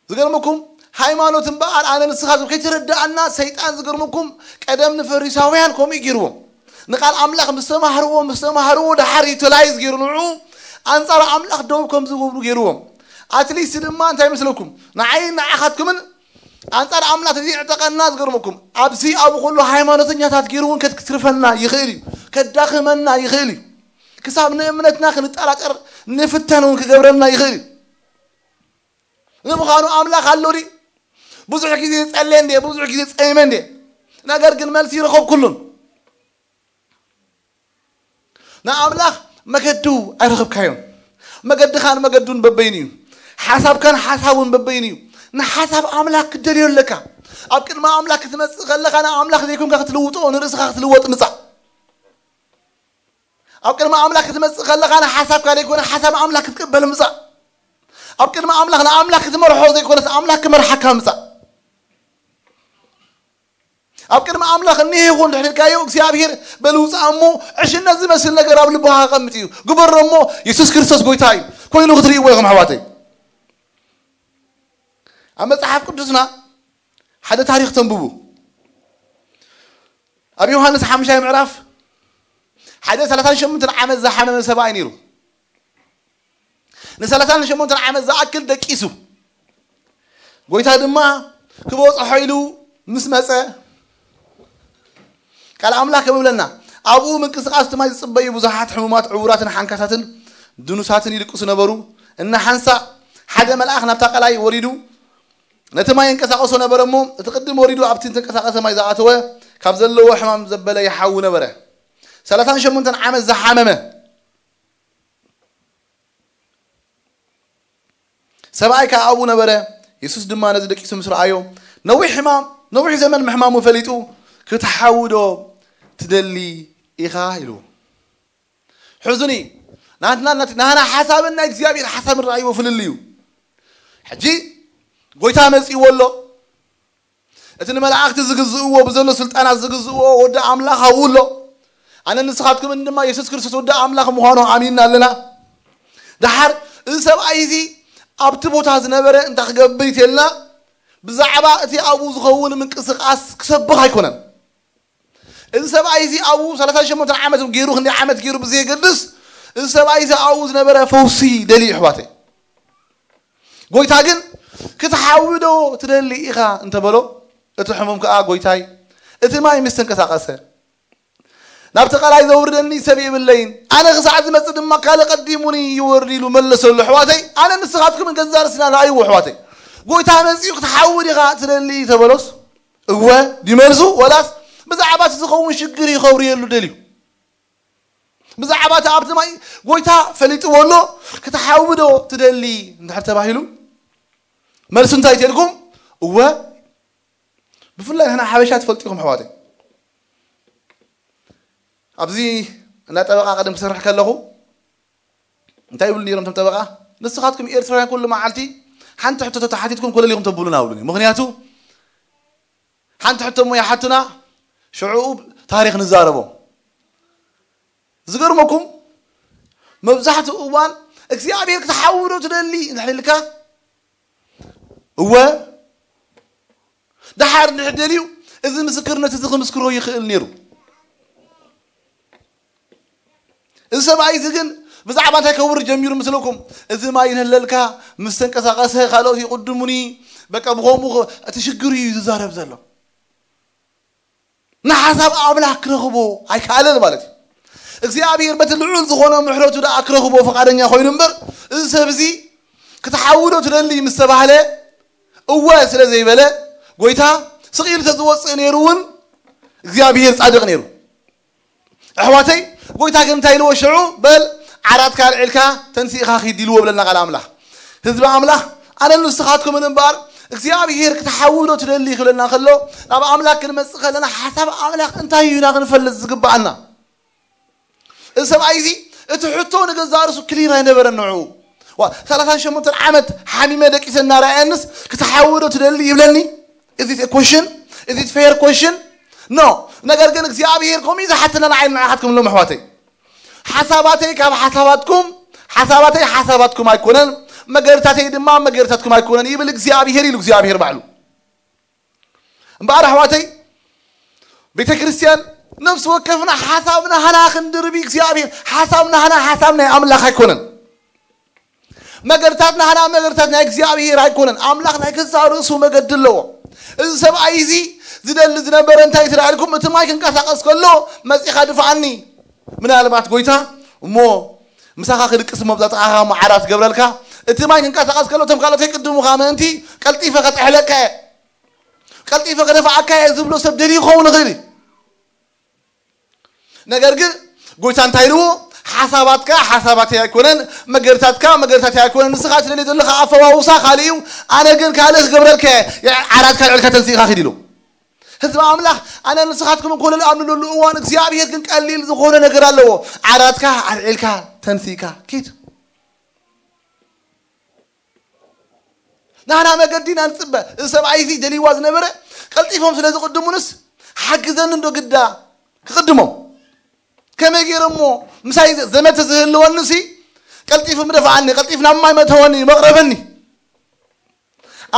ዝገርመኩም ሃይማኖት እምበኣር ኣነ ንስኻትኩም ከይተረዳኣና ሰይጣን ዝገርመኩም ቀደም ንፈሪሳውያን ከምኡ ገይርዎም ንቃል ኣምላኽ ምስ ተማህርዎ ምስ ተማህርዎ ድሓር ዩቲላይዝ ገይሩ ንዑ ኣንጻር ኣምላኽ ደው ከም ዝገብሩ ገይርዎም ኣትሊስት ድማ እንታይ መስለኩም ንዓይን ንዓኻትኩምን ኣንጻር ኣምላኽ ተዘይዕጠቐና ዝገርመኩም ኣብዚ ኣብኡ ከሎ ሃይማኖተኛታት ገይሩ እውን ከትክትርፈና ይኽእል እዩ ከዳኽመና ይኽእል እዩ ክሳብ ንእምነትና ክንጠራጠር ንፍተን እውን ክገብረና ይኽእል እዩ ንምዃኑ ኣምላኽ ኣሎ ድዩ ብዙሕ ግዜ ጸልየ እንድየ ብዙሕ ግዜ ጸይመ እንድየ ነገር ግን መልሲ ይረኸብኩሉን ንኣምላኽ መገዱ ኣይረኸብካዮን መገድኻን መገዱን በበይኑ እዩ ሓሳብካን ሓሳቡን በበይኑ እዩ ንሓሳብ ኣምላኽ ክትደልዮ ኣለካ ኣብ ቅድሚ ኣምላኽ ክትመጽእ ከለኻ ንኣምላኽ ዘይኮንካ ክትልውጦ ንርእስኻ ክትልወጥ ምጻእ ኣብ ቅድሚ ኣምላኽ ክትመጽእ ከለኻ ንሓሳብካ ዘይኮነ ሓሳብ ኣምላኽ ክትቅበል ምጻእ ኣብ ቅድሚ ኣምላኽ ንኣምላኽ ክትመርሖ ዘይኮነስ ኣምላኽ ክመርሓካ ምጻእ ኣብ ቅድሚ ኣምላኽ እኒሄ ይኹን ድሕሪልካዮ እግዚኣብሔር በልውፃእ እሞ ዕሽነት ዝመስል ነገር ኣብ ልብኻ ከቐምጥ እዩ ግበሮ እሞ የሱስ ክርስቶስ ጎይታ እዩ ኮይኑ ክትርእይዎ ኢኹም ኣሕዋተይ ኣብ መፅሓፍ ቅዱስና ሓደ ታሪክ ተንብቡ ኣብ ዮሃንስ ሓምሻይ ምዕራፍ ሓደ ሰላሳን ሸሞንተን ዓመት ዝሓመመ ሰብኣይ ነይሩ ንሰላሳን ሸሞንተን ዓመት ዝኣክል ደቂሱ ጎይታ ድማ ክበፅሖ ኢሉ ምስ መፀ ቃል ኣምላኽ ከም እብለና ኣብኡ ምንቅስቃስ ትማይ ዝፅበዩ ብዙሓት ሕሙማት ዕውራትን ሓንካሳትን ድኑሳትን ይድቅሱ ነበሩ እና ሓንሳእ ሓደ መልኣኽ ናብታ ቀላይ ወሪዱ ነቲ ማይ እንቀሳቀሶ ነበረ እሞ እቲ ቅድም ወሪዱ ኣብቲ ተንቀሳቀሰ ማይ ዝኣተወ ካብ ዘለዎ ሕማም ዘበለ ይሓዊ ነበረ ሰላሳን ሸሞንተን ዓመት ዝሓመመ ሰብኣይ ከኣ ኣብኡ ነበረ። የሱስ ድማ ነዚ ደቂሱ ምስ ረኣዮ፣ ነዊሕ ሕማም፣ ነዊሕ ዘመን ምሕማሙ ፈሊጡ፣ "ክትሓዊ ዶ ትደሊ ኢኻ?" ኢልዎ። ሕዙኒ፣ ናትና፣ ናት-፣ ናህና ሓሳብን ናይ እግዚኣብሔር ሓሳብን ረኣይዎ ፍልልይ እዩ። ሕጂ ጎይታ መጺእዎ ኣሎ። እቲ ንመላእኽቲ ዝግዝእዎ ብዘሎ ስልጣናት ዝግዝእዎ ወዲ ኣምላኽ ኣብኡ ኣሎ። ኣነ ንስኻትኩምን ድማ የሱስ ክርስቶስ ወዲ ኣምላኽ ምዃኑ ኣሚንና ኣለና። ደሓር እዚ ሰብኣይ እዚ ኣብቲ ቦታ ዝነበረ እንታይ ክገብር ይትልና? ብዛዕባ እቲ ኣብኡ ዝኸውን ምንቅስቓስ ክሰብኽ ኣይኮነን። እዚ ሰብኣይ እዚ ኣብኡ ሰላሳን ሸሞንተን ዓመት ገይሩ፣ ክንደይ ዓመት ገይሩ ብዘየገድስ፣ እዚ ሰብኣይ እዚ ኣብኡ ዝነበረ ፈውሲ ደልዩ፣ ኣሕዋተይ። ጎይታ ግን፣ "ክትሓዊ ዶ ትደሊ ኢኻ?" እንተበሎ፣ እቲ ሕሙም ከኣ፣ "ጎይታይ፣ እቲ ማይ ምስ ተንቀሳቐሰ፣ ናብቲ ቃላይ ዘውርደኒ ሰብ የብለይን፣ ኣነ ክሳዕ ዝመጽእ ድማ ካልእ ቀዲሙኒ ይወርድ ኢሉ መለሰሉ። ኣሕዋተይ፣ ኣነ ንስኻትኩም ንገዛእ ርእስና ንኣይዎ። ኣሕዋተይ፣ ጎይታ መጺኡ ክትሓዊ ዲኻ ትደሊ ተበሎስ፣ እወ ድዩ መልሱ? ወላስ ብዛዕባ እቲ ዝኸውን ሽግር እዩ ከውርየሉ ደልዩ? ብዛዕባ እቲ ኣብቲ ማይ ጎይታ ፈሊጥዎ ኣሎ፣ ክትሓዊ ዶ ትደሊ እንድሕር ተባሂሉ፣ መልሱ እንታይ ትልኩም? እወ። ብፍላይ ንሕና ሓበሻ ትፈልጡ ኢኹም ኣሕዋተይ። ኣብዚ እንዳ ጠበቃ ቀደም ክሰርሕ ከለኹ እንታይ ይብሉ ነይሮም እቶም ጠበቃ? ንስኻትኩም ኤርትራውያን ኩሉ መዓልቲ ሓንቲ ሕቶ ተተሓቲትኩም ኮለል ኢኹም ተብሉና ይብሉኒ። ምኽንያቱ ሓንቲ ሕቶ እሞ ይሓቱና፣ ሽዑኡ ታሪኽ ንዛረቦ። ዝገርመኩም መብዛሕትኡ እዋን እግዚኣብሔር ክትሓዊ ዶ ትደሊ እንድሕር ኢልካ፣ እወ፣ ደሓር እንድሕር ደልዩ፣ እዚ ምስክርነት እዚ ክምስክሮ ይኽእል ነይሩ። እዚ ሰብኣይ እዚ ግን ብዛዕባ እንታይ ከውሪ ጀሚሩ ምስለኩም? እዚ ማይ ይንህለልካ፣ ምስ ተንቀሳቐሰ ካልኦት ይቕድሙኒ፣ በቃ ብኸምኡ ኸ-፣ እቲ ሽግር እዩ ዝዛረብ ዘሎ። ንሓሳብ ኣምላኽ ክረኽቦ ኣይከኣለን ማለት እዩ። እግዚኣብሔር በቲ ልዑል ዝኾነ ምሕረቱ ደኣ ክረኽቦ ፈቓደኛ ኮይኑ እምበር፣ እዚ ሰብ እዚ ክትሓዊ ዶ ትደሊ ምስ ተባህለ፣ እወ ስለ ዘይበለ፣ ጎይታ ስቕ ኢሉ ተዝወፅእ ነይሩ እውን እግዚኣብሔር ጻድቕ ነይሩ። ኣሕዋተይ፣ ጎይታ ግን እንታይ ኢልዎ ሽዑ? በል ዓራትካ ኣልዒልካ ተንሲእካ ኪድ ኢልዎ ብለና ቃል ኣምላኽ። ህዝቢ ኣምላኽ፣ ኣነ ንስኻትኩምን እምበኣር እግዚኣብሔር ክትሓዊ ዶ ትደሊ ክብለና ከሎ፣ ናብ ኣምላኽ ክንመጽእ ከለና ሓሳብ ኣምላኽ እንታይ እዩ ኢና ክንፈልጥ ዝግብኣና። እዚ ሰብኣይ እዚ እቲ ሕቶ ንገዛእ ርእሱ ክሊር ኣይነበረን ንዕኡ። ዋ፣ ሰላሳን ሸሞንተን ዓመት ሓሚመ ደቂሰ እናረኣየንስ ክትሓዊ ዶ ትደሊ ይብለኒ? Is it a question? Is it fair question? No. ነገር ግን እግዚኣብሔር ከምኡ እዩ ዝሓተና ንዓይ ንዓኻትኩም ሎም ኣሕዋተይ። ሓሳባተይ ካብ ሓሳባትኩም፣ ሓሳባተይ ሓሳባትኩም ኣይኮነን፣ መገርታተይ ድማ መገርታትኩም ኣይኮነን ይብል እግዚኣብሔር ኢሉ እግዚኣብሔር ባዕሉ። እምበኣር ኣሕዋተይ፣ ቤተ ክርስቲያን ነፍሲ ወከፍና ሓሳብ ናህና ክንድርቢ እግዚኣብሔር፣ ሓሳብ ናህና ሓሳብ ናይ ኣምላኽ ኣይኮነን። መገድታት ናህና መገድታት ናይ እግዚኣብሔር ኣይኮነን። ኣምላኽ ናይ ገዛእ ርእሱ መገዲ ኣለዎ። እዚ ሰብኣይ እዚ ዝደሊ ዝነበረ እንታይ ትረኣልኩም? እቲ ማይ ክንቀሳቐስ ከሎ መጺኻ ድፍኣኒ። ምናልባት ጎይታ እሞ ምሳኻ ክድቅስ እሞ ብዛጥኣኻ እሞ ዓራት ገብረልካ፣ እቲ ማይ ክንቀሳቐስ ከሎ እቶም ካልኦት ከይቅድሙኻ ምእንቲ ቀልጢፈ ከጥሕለካ እየ፣ ቀልጢፈ ከደፍኣካ እየ ዝብሎ ሰብ ደልዩ ክኸውን ይኽእል እዩ። ነገር ግን ጎይታ እንታይ ኢልዎ? ሓሳባትካ ሓሳባተይ ኣይኮነን፣ መገድታትካ መገድታተይ ኣይኮነን። ንስኻ ትደልዮ ዘለኻ ኣፈዋውሳ ካልእ እዩ፣ ኣነ ግን ካልእ ክገብረልካ እየ። ዓራትካ ኣልዒልካ ተንሲእካ ኪድ ኢሉ። ህዝቢ ኣምላኽ፣ ኣነ ንስኻትኩም ኮለል ኣብ ንብለሉ እዋን እግዚኣብሔር ግን ቀሊል ዝኾነ ነገር ኣለዎ። ዓራትካ ኣልዒልካ ተንሲእካ ኪድ። ናህና መገዲ ኢና ንጽበ። እዚ ሰብኣይ እዚ ደልይዋ ዝነበረ ቀልጢፎም ስለ ዝቕድሙንስ ሓግዘኒ እንዶ ግዳ ክቕድሞም። ከመይ ገይረ እሞ ምሳይ ዘመተ ዝህልወኒ ሲ ቀልጢፉ ምደፍኣኒ፣ ቀልጢፍ ናብ ማይ መተወኒ፣ መቕረበኒ።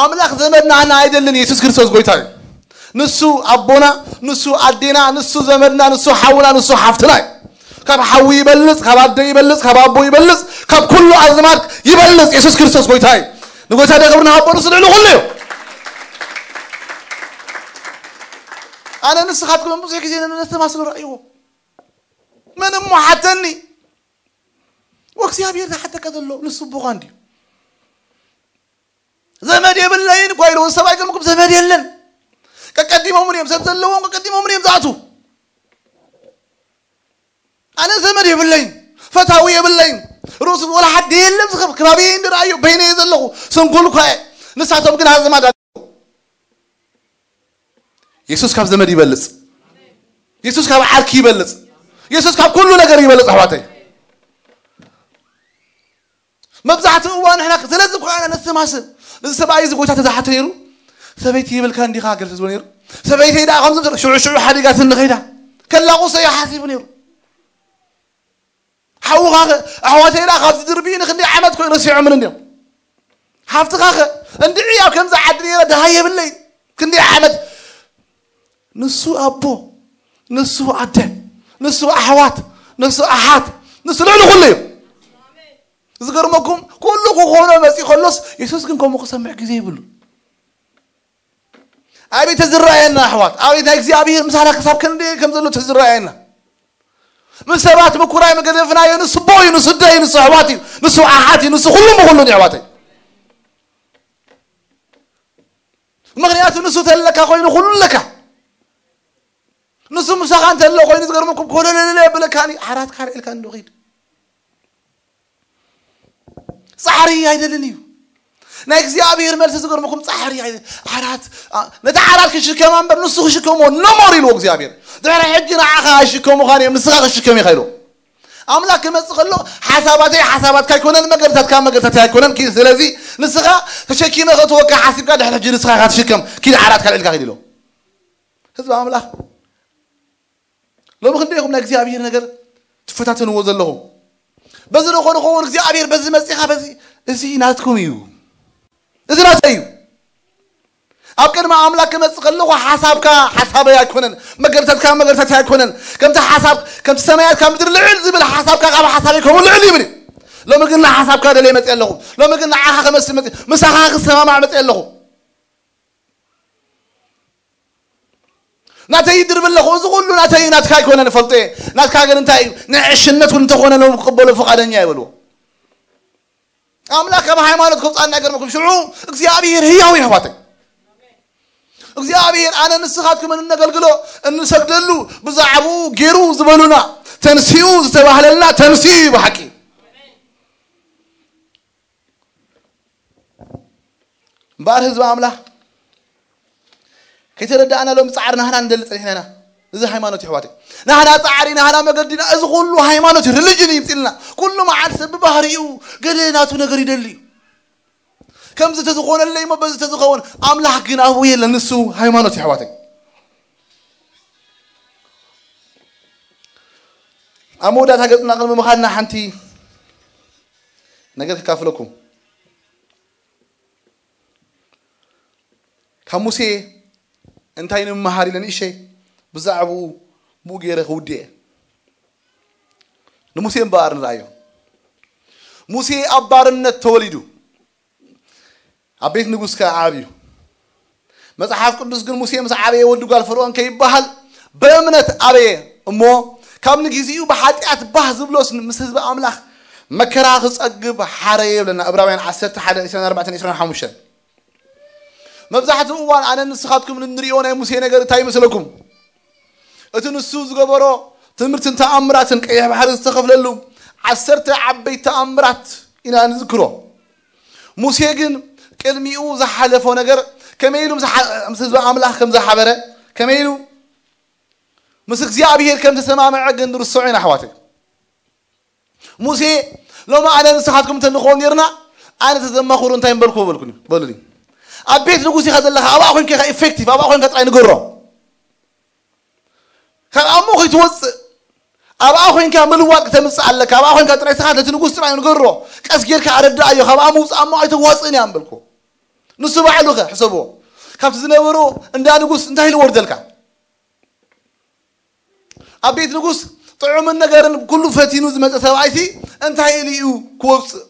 ኣምላኽ ዘመድ ናህና ኣይደልን፣ የሱስ ክርስቶስ ጎይታ እዩ። ንሱ ኣቦና፣ ንሱ ኣዴና፣ ንሱ ዘመድና፣ ንሱ ሓውና፣ ንሱ ሓፍትና እዩ። ካብ ሓዊ ይበልጽ፣ ካብ ኣደ ይበልጽ፣ ካብ ኣቦ ይበልጽ፣ ካብ ኩሉ ኣዝማድ ይበልጽ። የሱስ ክርስቶስ ጎይታ እዩ። ንጎይታ ደገብር ንሃቦ ንሱ ልዕሊ ኩሉ እዩ። ኣነ ንስኻትኩም ብዙሕ ግዜ ነስተማስሉ ረእይዎ። መን እሞ ሓተኒ? ወእግዚኣብሔር ዝሓተካ ዘሎ ንሱ ብዃን ድዩ? ዘመድ የብለይን እኳ ኢሉ እውን ሰብኣይ ቅድምኩም ዘመድ የለን። ቀቀዲሞምን እዮም ሰብ ዘለዎም፣ ቀቀዲሞምን እዮም ዝኣትዉ። ኣነ ዘመድ የብለይን፣ ፈታዊ የብለይን፣ ርእሱ ወላ ሓዲ የለን። ዝኸብ ከባቢ እንድረኣዮ በይነ እየ ዘለኹ፣ ስንኩል እኳ እየ። ንሳቶም ግን ኣዝማድ ኣለዎ። የሱስ ካብ ዘመድ ይበልጽ። የሱስ ካብ ዓርኪ ይበልጽ። የሱስ ካብ ኩሉ ነገር ይበልጽ ኣሕዋተይ። መብዛሕትኡ እዋን ንሕና ስለዚ እኮ ኢና ነስተማስል። እዚ ሰብኣይ እዚ ጎይታ ተዝሓቶ ነይሩ፣ "ሰበይቲ ይብልካ እንዲኻ?" ገለ ዝብሎ ነይሩ። ሰበይተይ ደኣ ከምዚ ሽዑ ሽዑ ሓዲጋትኒ ኸይዳ፣ ከላቑሰ እዩ ሓሲቡ ነይሩ። ሓውኻ ኸ? ኣሕዋተይ ደኣ ካብዚ ድርቢ ንክንደይ ዓመት ኮይኑ ረሲዖምን እንድዮም። ሓፍትኻ ኸ? እንድዒ ኣብ ከምዚ ዓዲ ነይረ ደሃይ የብለይ። ክንደይ ዓመት? ንሱ ኣቦ፣ ንሱ ኣደ፣ ንሱ ኣሕዋት፣ ንሱ ኣሓት፣ ንሱ ልዕሊ ኩሉ እዩ። ዝገርመኩም፣ ኩሉ ክኾኖ መጺኡ ከሎስ፣ የሱስ ግን ከምኡ ክሰምዕ ግዜ ይብሉ። ኣቤት ተዝረኣየና ኣሕዋት፣ ኣቤት ናይ እግዚኣብሔር ምሳና ክሳብ ክንደይ ከም ዘሎ ተዝረኣየና። ምስ ሰባት ምኩራይ መገደፍናዮ። ንሱ ኣቦ እዩ፣ ንሱ ኣደ እዩ፣ ንሱ ኣሕዋት እዩ፣ ንሱ ኣሓት እዩ፣ ንሱ ኩሉም ብኩሉን እዩ ኣሕዋተይ። ምኽንያቱ ንሱ ተለካ ኮይኑ ኩሉ ኣለካ። ንሱ ምሳኻ እንተሎ ኮይኑ ዝገርመኩም ኮለለለ የብለካኒ፣ ዓራት ካልዕ ኢልካ እንዶ ኺድ። ጻዕሪ ኣይደልን እዩ። ናይ እግዚኣብሔር መልሲ ዝገርመኩም ጻዕሪ ኣይደልን። ዓራት፣ ኣ፣ ነታ ዓራት ክሽከማ እምበር ንሱ ክሽከሞ ነሞር ኢልዎ እግዚኣብሔር። ድሕሪ ሕጂ ንዓኻ ኣይሽከሙኻን እዮም፣ ንስኻ ክሽከም ኢኻ ኢልዎ። ኣምላኽ ክመጽእ ከሎ ሓሳባተይ ሓሳባትካ ኣይኮነን፣ መገድታትካ መገድታተይ ኣይኮነን። ኪድ ስለዚ ንስኻ ተሸኪመ ከእትወካ ሓሲብካ ድሕሪ ሕጂ ንስኻ ኢኻ ትሽከም። ኪድ ዓራት ካልዕ ኢልካ ኺድ ኢልዎ። ህዝቢ ኣምላኽ ሎሚ ክንደይ ኢኹም ናይ እግዚኣብሔር ነገር ትፈታተንዎ ዘለኹም? በዚ ዶ ኾን ኸውን እግዚኣብሔር በዚ መጺኻ በዚ እዚ ናትኩም እዩ። እዚ ናተይ እዩ። ኣብ ቅድሚ ኣምላኽ ክመጽእ ከለኹ ሓሳብካ ሓሳበይ ኣይኮነን፣ መገድታትካ መገድታተይ ኣይኮነን። ከምቲ ሓሳብ ከምቲ ሰማያት ካብ ምድሪ ልዕል ዝብል ሓሳብካ ካብ ሓሳበይ ከምኡ ልዕል ይብል እዩ። ሎሚ ግን ንሓሳብካ ደለየ መጽእ ኣለኹ። ሎሚ ግን ንዓኻ ከመስል መጽእ፣ ምሳኻ ክሰማማዕ መጽእ ኣለኹ። ናተይ ይድርብ ኣለኹ። እዚ ኩሉ ናተይ ናትካ ኣይኮነን፣ እፈልጦ እየ። ናትካ ግን እንታይ እዩ? ንዕሽነት እውን እንተኾነ ሎም ክቕበሎ ፍቓደኛ እየ በልዎ። ኣምላኽ ካብ ሃይማኖት ከውፃና ይገርመኩም። ሽዑ እግዚኣብሔር ህያው እዩ ኣሕዋተይ። እግዚኣብሔር ኣነ ንስኻትኩም እንነገልግሎ እንሰግደሉ ብዛዕባኡ ገይሩ ዝበሉና ተንሲኡ ዝተባህለልና ተንሲኡ እዩ ብሓቂ። እምበኣር ህዝቢ ኣምላኽ ከይተረዳእና ሎም ጻዕሪ ናህና ንደሊ ጸኒሕና ኢና። እዚ ሃይማኖት ይሕዋት እዩ። ናህና ጻዕሪ ናህና መገዲና እዚ ኩሉ ሃይማኖት ሪሊጅን እዩ ይምጽልና። ኩሉ መዓልቲ ሰብ ብባህሪኡ ገለ ናቱ ነገር ይደሊ እዩ። ከምዚ ተዝኾነለይ እሞ በዚ ተዝኸውን ኣምላኽ ግን ኣብኡ የለን። ንሱ ሃይማኖት ይሕዋተይ። ኣብ መወዳእታ ገጽና ቅድሚ ምኻድና ሓንቲ ነገር ክካፍለኩም። ካብ ሙሴ እንታይ ንምሃር ኢለ ንእሸይ ብዛዕባኡ ብኡ ገይረ ክውድእ እየ። ንሙሴ እምበኣር ንርኣዮ። ሙሴ ኣብ ባርነት ተወሊዱ ኣብ ቤት ንጉስ ከኣ ዓብዩ። መጽሓፍ ቅዱስ ግን ሙሴ ምስ ዓበየ ወዲ ጓል ፈርዖን ከይበሃል ብእምነት ኣበየ እሞ ካብ ንጊዜኡ ብሓጢኣት ባህ ዝብሎስ ምስ ህዝቢ ኣምላኽ መከራ ክጸግብ ሓረየ ይብለና። ዕብራውያን ዓሰርተ ሓደ ዕስራን ኣርባዕተን ዕስራን ሓሙሽተን። መብዛሕትኡ እዋን ኣነ ንስኻትኩም እንሪኦ ናይ ሙሴ ነገር እንታይ ይመስለኩም? እቲ ንሱ ዝገበሮ ትምህርትን ተኣምራትን ቀይሕ ባሕሪ ዝተኸፍለሉ ዓሰርተ ዓበይቲ ተኣምራት ኢና ንዝክሮ። ሙሴ ግን ቅድሚኡ ዝሓለፎ ነገር ከመይ ኢሉ ምስ ሓ-፣ ምስ ህዝቢ ኣምላኽ ከም ዝሓበረ፣ ከመይ ኢሉ ምስ እግዚኣብሔር ከም ዝተሰማምዐ ግን ንርስዖ ኢና ኣሕዋተይ። ሙሴ ሎሚ ኣነ ንስኻትኩም እንተንኸውን ነርና ኣነ ተዘማኹሩ እንታይ ምበልኩ በልኩኒ፣ በሉኒ። ኣብ ቤት ንጉስ ኢኻ ዘለኻ፣ ኣብኣ ኮይንካ ኢኻ ኢፌክቲቭ፣ ኣብኣ ኮይንካ ጥራይ ንገሮ። ካብ ኣሞ ከይትወፅእ ኣብኣ ኮይንካ ምልዋጥ ክተምፅእ ኣለካ። ኣብኣ ኮይንካ ጥራይ ስኻ ነቲ ንጉስ ጥራይ ንገሮ። ቀስ ጌርካ ኣረዳኣዮ። ካብኣ ምውፃእ እሞ ኣይተዋፅእን እያ ምበልኩ። ንሱ ባዕሉ ኸ ሕሰብዎ። ካብቲ ዝነበሮ እንዳ ንጉስ እንታይ ኢሉ ወርደልካ? ኣብ ቤት ንጉስ ጥዑምን ነገርን ኩሉ ፈቲኑ ዝመፀ ሰብኣይሲ እንታይ ኢሉ እዩ ክወፅእ?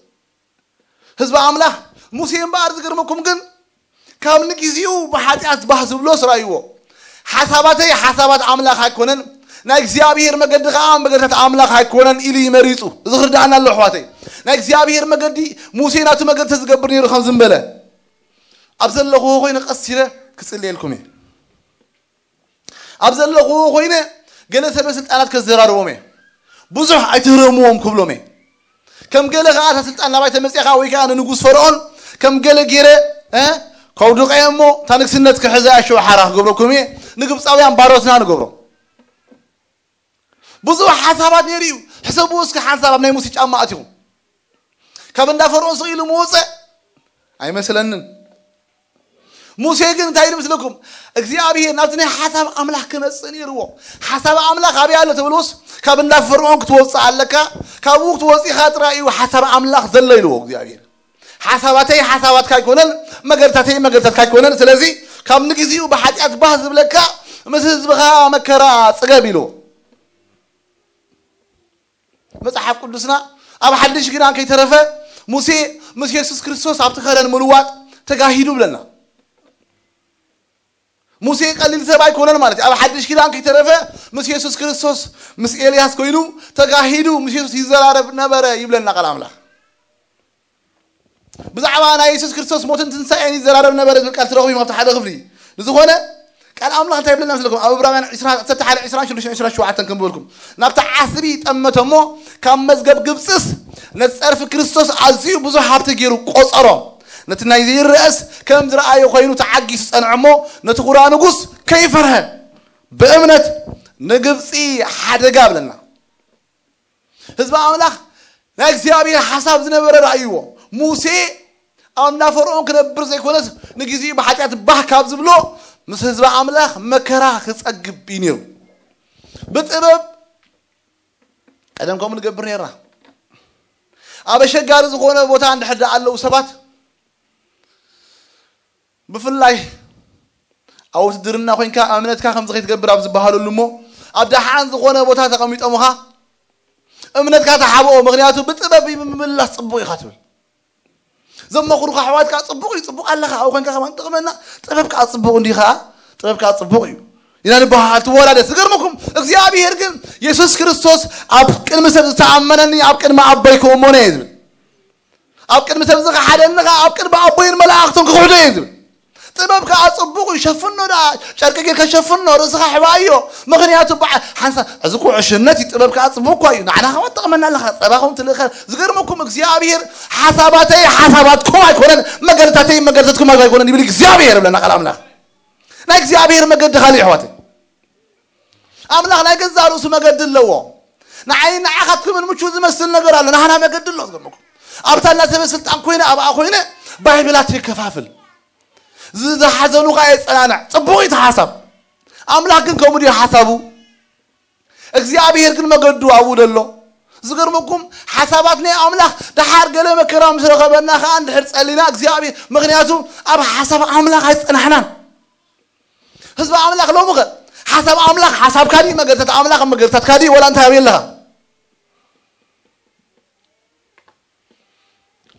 ህዝቢ ኣምላኽ ሙሴ እምበኣር ዝገርመኩም ግን ካብ ንጊዜኡ ብሓጢኣት ባህ ዝብሎ ስራይዎ። ሓሳባተይ ሓሳባት ኣምላኽ ኣይኮነን፣ ናይ እግዚኣብሔር መገዲ ኸዓ መገድታት ኣምላኽ ኣይኮነን ኢሉ እዩ መሪፁ። እዚ ክርድኣና ኣሎ ኣሕዋተይ። ናይ እግዚኣብሔር መገዲ ሙሴ ናቱ መገዲ ተዝገብር ነይሩ ከም ዝምበለ ኣብ ዘለኹዎ ኮይነ ቀስ ኢለ ክጽልየልኩም እየ። ኣብ ዘለኹዎ ኮይነ ገለ ሰበ ስልጣናት ከዘራርቦም እየ። ብዙሕ ኣይትህረምዎም ክብሎም እየ። ከም ገለ ኸዓ እታ ስልጣን ናባይ ተመፅያ ኸዓ ወይ ከዓ ንንጉስ ፈርዖን ከም ገለ ገይረ፣ እ፣ ከውድቐ እሞ እታ ንግስነት ክሕዛ እየ ሽዑ ሓራ ክገብረኩም እየ። ንግብፃውያን ባሮትና ንገብሮም። ብዙሕ ሓሳባት ነይሩ እዩ። ሕሰብዎ እስከ ሓንሳብ ኣብ ናይ ሙሴ ጫማ ኣቲኹም። ካብ እንዳ ፈርዖን ስቕ ኢሉ ምወፀ ኣይመስለንን። ሙሴ ግን እንታይ ኢሉ ምስለኩም? እግዚኣብሔር ናብቲ ናይ ሓሳብ ኣምላኽ ክመፅእ ነይርዎ። ሓሳብ ኣምላኽ ኣበይ ኣሎ ተብልዎስ ካብ እንዳ ፈርዖን ክትወፅእ ኣለካ። ካብኡ ክትወፂኻ ጥራይ እዩ ሓሳብ ኣምላኽ ዘሎ ኢልዎ እግዚኣብሔር። ሓሳባተይ ሓሳባትካ ኣይኮነን፣ መገድታተይ መገድታትካ ኣይኮነን። ስለዚ ካብ ንግዚኡ ብሓጢኣት ባህ ዝብለካ ምስ ህዝብኻ መከራ ጽገብ ኢልዎ። መጽሓፍ ቅዱስና ኣብ ሓድሽ ኪዳን ከይተረፈ ሙሴ ምስ የሱስ ክርስቶስ ኣብቲ ከረን ምልዋጥ ተጋሂዱ ብለና። ሙሴ ቀሊል ሰብ ኣይኮነን ማለት እዩ። ኣብ ሓድሽ ኪዳን ከይተረፈ ምስ የሱስ ክርስቶስ፣ ምስ ኤልያስ ኮይኑ ተጋሂዱ ምስ የሱስ ይዘራረብ ነበረ ይብለና ቃል ኣምላኽ። ብዛዕባ ናይ የሱስ ክርስቶስ ሞትን ትንሳኤን ይዘራረብ ነበረ ዝብል ቃል ትረኽቡ ኢኹም ኣብቲ ሓደ ክፍሊ። ንዝኾነ ቃል ኣምላኽ እንታይ ይብለና መስለኩም? ኣብ ዕብራውያን ዕስራ፣ ዓሰርተ ሓደ፣ ዕስራን ሽዱሽተን፣ ዕስራን ሸውዓተን ከም ዝበልኩም፣ ናብቲ ዓስቢ ጠመተ እሞ ካብ መዝገብ ግብፅስ ነቲ ጸርፊ ክርስቶስ ኣዝዩ ብዙሕ ሃብቲ ገይሩ ቆጸሮ። ነቲ ናይ ዘይረኣስ ከም ዝረኣዮ ኮይኑ ተዓጊሱ ጸንዐ እሞ ነቲ ኩራ ንጉስ ከይፈርሀ ብእምነት ንግብፂ ሓደጋ ብለና። ህዝቢ ኣምላኽ ናይ እግዚኣብሔር ሓሳብ ዝነበረ ረኣይዎ። ሙሴ ኣብ እንዳ ፈርዖን ክነብር ዘይኮነስ ንግዜኡ ብሓጢኣት ባህ ካብ ዝብሎ ምስ ህዝቢ ኣምላኽ መከራ ክጸግብ እዩ ነይሩ። ብጥበብ ቀደም ከምኡ ንገብር ነይርና። ኣብ ኣሸጋሪ ዝኾነ ቦታ እንድሕር ደኣ ኣለዉ ሰባት ብፍላይ ኣብ ውትድርና ኮይንካ እምነትካ ከምዚ ከይትገብር ኣብ ዝበሃለሉ እሞ ኣብ ደሓን ዝኾነ ቦታ ተቐሚጦምኻ እምነትካ ተሓብኦ። ምኽንያቱ ብጥበብ ምምላስ ጽቡቕ ኢኻ ትብል። ዘመኽሩኻ ኣሕዋትካ ጽቡቕ እዩ፣ ጽቡቕ ኣለኻ፣ ኣብኡ ኮይንካ ከማን ጥቕመና፣ ጥበብ ከዓ ጽቡቕ እንዲኻ፣ ጥበብ ከዓ ጽቡቕ እዩ ኢና ንበሃል። ትወዳደር። ዝገርመኩም እግዚኣብሔር ግን የሱስ ክርስቶስ ኣብ ቅድሚ ሰብ ዝተኣመነኒ ኣብ ቅድሚ ኣቦይ ክእመኖ እየ ዝብል። ኣብ ቅድሚ ሰብ ዝኸሓደኒ ኸዓ ኣብ ቅድሚ ኣቦይን መላእኽቱን ክኽሕዶ እየ ዝብል። ጥበብ ከዓ ጽቡቕ እዩ፣ ሸፍኖ ደኣ፣ ጨርቂ ጌርካ ሸፍኖ፣ ርእስኻ ሕባእዮ። ምኽንያቱ በዓ-፣ ሓንሳ-፣ እዚ እኮ ዕሽነት እዩ፣ ጥበብ ከዓ ጽቡቕ እኳ እዩ። ንዓና ኸዓ ትጠቕመና ኣለኻ፣ ጸባኹም ትልእኸ። ዝገርመኩም እግዚኣብሔር ሓሳባተይ ሓሳባትኩም ኣይኮነን፣ መገድታተይ መገድታትኩም ኣይኮነን ይብል እግዚኣብሔር ይብለና ቃል ኣምላኽ። ናይ እግዚኣብሔር መገዲ ካልእ እዩ ኣሕዋተይ። ኣምላኽ ናይ ገዛእ ርእሱ መገዲ ኣለዎ። ንዓይ ንዓኻትኩምን ምቹ ዝመስል ነገር ኣሎ፣ ናህና መገዲ ኣሎ። ዝገርመኩም ኣብታ እናተበ ስልጣን ኮይነ ኣብኣ ኮይነ ባይብላት የከፋፍል። ዝ-፣ ዝሓዘኑ ኸዓ የጸናንዕ። ጽቡቕ እዩ እቲ ሓሳብ። ኣምላኽ ግን ከምኡ ድዩ ሓሳቡ? እግዚኣብሔር ግን መገዱ ኣብኡ ደሎ። ዝገርመኩም ሓሳባት ናይ ኣምላኽ ደሓር ገለ መከራ ምስ ረኸበና ኸዓ እንድሕር ጸሊና እግዚኣብሔር፣ ምኽንያቱ ኣብ ሓሳብ ኣምላኽ ኣይጸናሕናን። ህዝቢ ኣምላኽ ሎሚ ኸ ሓሳብ ኣምላኽ ሓሳብካ ድዩ? መገድታት ኣምላኽ መገድታትካ ድዩ? ወላ እንታይ ኣበይ ኣለኻ?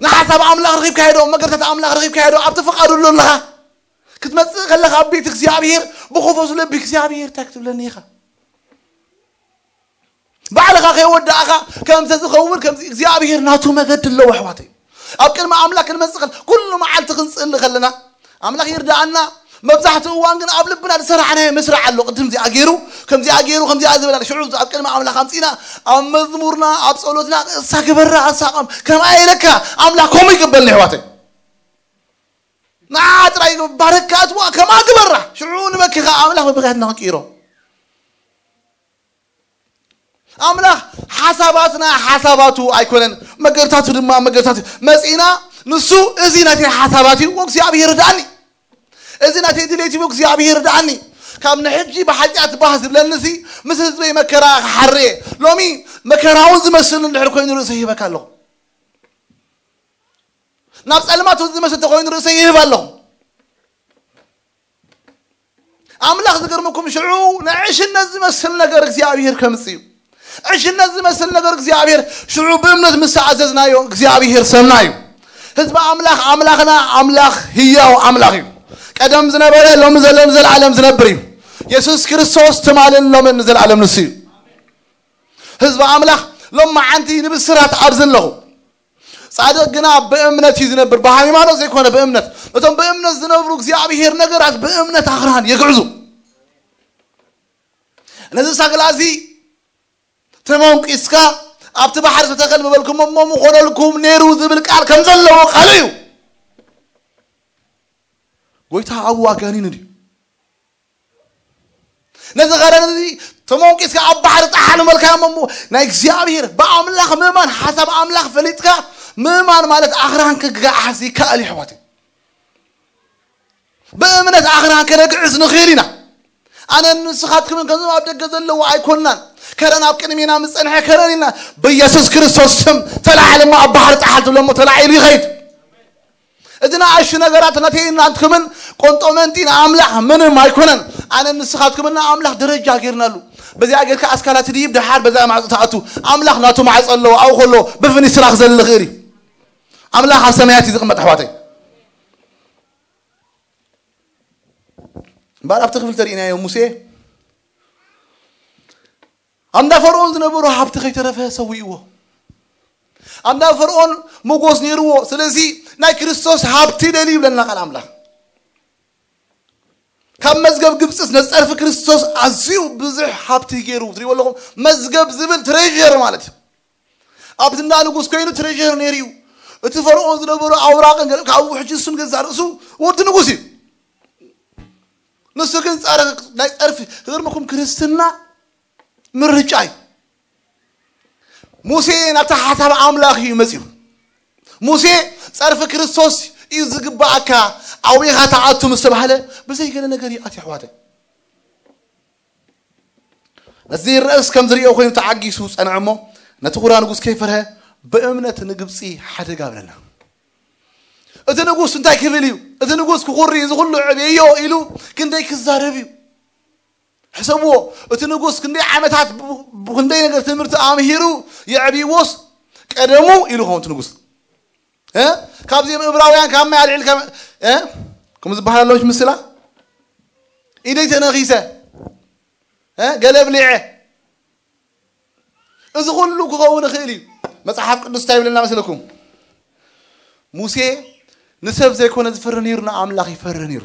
ንሓሳብ ኣምላኽ ረኺብካዮ ዶ? መገድታት ኣምላኽ ረኺብካዮ ዶ? ኣብቲ ፍቓዱ ኣሎ ኣለኻ? ክትመጽእ ከለኻ ኣብ ቤት እግዚኣብሔር ብኽፉት ልቢ እግዚኣብሔር እንታይ ክትብለኒ ኢኻ? ባዕልኻ ከይወዳእኻ ከምዚ ዝኸውን ከምዚ እግዚኣብሔር ናቱ መገዲ ኣለዎ ኣሕዋተይ። ኣብ ቅድሚ ኣምላኽ ክንመጽእ ከል-፣ ኩሉ መዓልቲ ክንጽሊ ከለና ኣምላኽ ይርዳኣና። መብዛሕትኡ እዋን ግን ኣብ ልብና ዝሰራዕናዮ ምስራዕ ኣሎ። ቅድም እዚኣ ገይሩ፣ ከምዚኣ ገይሩ፣ ከምዚኣ ዝበላ ሽዑ ኣብ ቅድሚ ኣምላኽ ኣምጺና ኣብ መዝሙርና ኣብ ጸሎትና እሳ ግበራ እሳ ቀም-፣ ከምኣ ኢለካ ኣምላኽ ከምኡ ይቅበልና ኣሕዋተይ። ንዓ ጥራይ ባረካ እትዋ ከምኣ ግበራ። ሽዑ ንበኪኻ ኣምላኽ ብብኽያትና ክቅይሮ። ኣምላኽ ሓሳባትና ሓሳባቱ ኣይኮነን፣ መገድታቱ ድማ መገድታቱ። መጺና ንሱ እዚ ናተይ ሓሳባት እዩ፣ እግዚኣብሔር ርድኣኒ። እዚ ናተይ ድሌት እዩ፣ እግዚኣብሔር ርድኣኒ። ካብ ንሕጂ ብሓጢኣት ባህ ዝብለኒ እዚ ምስ ህዝበይ መከራ ክሓርየ። ሎሚ መከራውን ዝመስል እንድሕር ኮይኑ ርእሰይ ይህበካ ኣለኹ። ናብ ጸልማት ዝመስል ተኾይኑ ርእሰይ ይህብ ኣለኹ። ኣምላኽ ዝገርመኩም ሽዑ ንዕሽነት ዝመስል ነገር እግዚኣብሔር ከምጽእ እዩ። ዕሽነት ዝመስል ነገር እግዚኣብሔር ሽዑ ብእምነት ምስ ተኣዘዝናዮ እግዚኣብሔር ሰምና እዩ። ህዝቢ ኣምላኽ፣ ኣምላኽና ኣምላኽ ህያው ኣምላኽ እዩ። ቀደም ዝነበረ፣ ሎሚ ዘሎ፣ ንዘለዓለም ዝነብር እዩ። የሱስ ክርስቶስ ትማልን ሎምን ንዘለዓለም ንሱ እዩ። ህዝቢ ኣምላኽ ሎም መዓንቲ ንብስራት ኣብዚ ኣለኹ። ጻድቕ ግና ብእምነት እዩ ዝነብር፣ ብሃይማኖት ዘይኮነ ብእምነት። እቶም ብእምነት ዝነብሩ እግዚኣብሔር ነገራት ብእምነት ኣኽራን የግዕዙ። ነዚ ሳግላ እዚ ተመንቂስካ ኣብቲ ባሕሪ ዝተተኸል ምበልኩም እሞ ምኾነልኩም ነይሩ ዝብል ቃል ከም ዘለዎ ቃሉ እዩ። ጎይታ ኣብኡ ኣጋኒኑ ድዩ? ነዚ ኸረን እዚ ተመንቂስካ ኣብ ባሕሪ ጣሓል መልካዮ እሞ ናይ እግዚኣብሔር ብኣምላኽ ምእማን፣ ሓሳብ ኣምላኽ ፈሊጥካ ምእማን ማለት ኣኽራን ክገዓዝ ይከኣል እዩ ኣሕዋተይ። ብእምነት ኣኽራን ከነግዕዝ ንኽእል ኢና። ኣነን ንስኻትኩምን ከምዞም ኣብ ደገ ዘለዉ ኣይኮንናን። ከረን ኣብ ቅድሜና ምስ ጸንሐ ከረን ኢና ብኢየሱስ ክርስቶስ ስም ተላዓል እሞ ኣብ ባሕሪ ጣሓል ትብሎ እሞ ተላዒሉ ይኸይድ። እዚ ንኣሽቱ ነገራት ናተይን ናትኩምን ቆንጦ መንጢ ንኣምላኽ ምንም ኣይኮነን። ኣነ ንስኻትኩምን ንኣምላኽ ደረጃ ጌርናሉ። በዚኣ ጌርካ ኣስካላ ትድይብ፣ ደሓር በዛ ማዕጾ ትኣቱ። ኣምላኽ ናቱ ማዕጾ ኣለዎ። ኣብኡ ከሎ ብፍኒስትራ ክዘሊ ይኽእል እዩ። ኣምላኽ ኣብ ሰማያት እዩ ዝቕመጥ ኣሕዋተይ። እምበኣር ኣብቲ ክፍሊ ተርእናዮ ሙሴ ኣብ እንዳ ፈርኦን ዝነበሩ ሃብቲ ከይተረፈ ሰዊእዎ። ኣብ እንዳ ፈርኦን ሞጎስ ነይርዎ። ስለዚ ናይ ክርስቶስ ሃብቲ ደልዩ ይብለና ቃል ኣምላኽ። ካብ መዝገብ ግብፅስ ነፀርፊ ክርስቶስ ኣዝዩ ብዙሕ ሃብቲ ገይሩ ትሪእዎ ኣለኹም። መዝገብ ዝብል ትሬዥር ማለት እዩ። ኣብቲ እንዳ ንጉስ ኮይኑ ትሬዥር ነይሩ እዩ። እቲ ፈርኦን ዝነበሩ ኣውራቕን ገለ ካብኡ ሕጂ እሱን ገዛ ርእሱ ወዲ ንጉስ እዩ። ንሱ ግን ጸረ ናይ ጸርፊ ክገርመኩም ክርስትና ምርጫ እዩ። ሙሴ ናብታ ሓሳብ ኣምላኽ እዩ መጺኡ። ሙሴ ጸርፊ ክርስቶስ እዩ ዝግባኣካ ኣዊኻ ተኣቱ ምስ ተባህለ ብዘይ ገለ ነገር ይኣት የሕዋተይ። ነዚ ርእስ ከም ዝርእዮ ኮይኑ ተዓጊሱ ጸንዐ እሞ ነቲ ኩራ ንጉስ ከይፈርሀ ብእምነት ንግብጺ ሓደጋ ብለና። እቲ ንጉስ እንታይ ክብል እዩ? እቲ ንጉስ ክኹሪ እዚ ኩሉ ዕብየዮ ኢሉ ክንደይ ክዛረብ እዩ? ሕሰብዎ። እቲ ንጉስ ክንደይ ዓመታት ብ- ብክንደይ ነገር ትምህርቲ ኣምሂሩ የዕብይዎስ ቀደሙ ኢሉ ኸውን እቲ ንጉስ እ? ካብዚኦም እብራውያን ካብ ማይ ኣልዒልካ እ? ከምኡ ዝበሃል ኣሎ ምስ ምስላ ኢደይ ተነኺሰ እ? ገለ ብሊዐ እዚ ኩሉ ክኸውን ይኽእል እዩ። መጽሓፍ ቅዱስ እንታይ ይብለና መስለኩም? ሙሴ ንሰብ ዘይኮነ ዝፈሪ ነይሩ ንኣምላኽ ይፈሪ ነይሩ።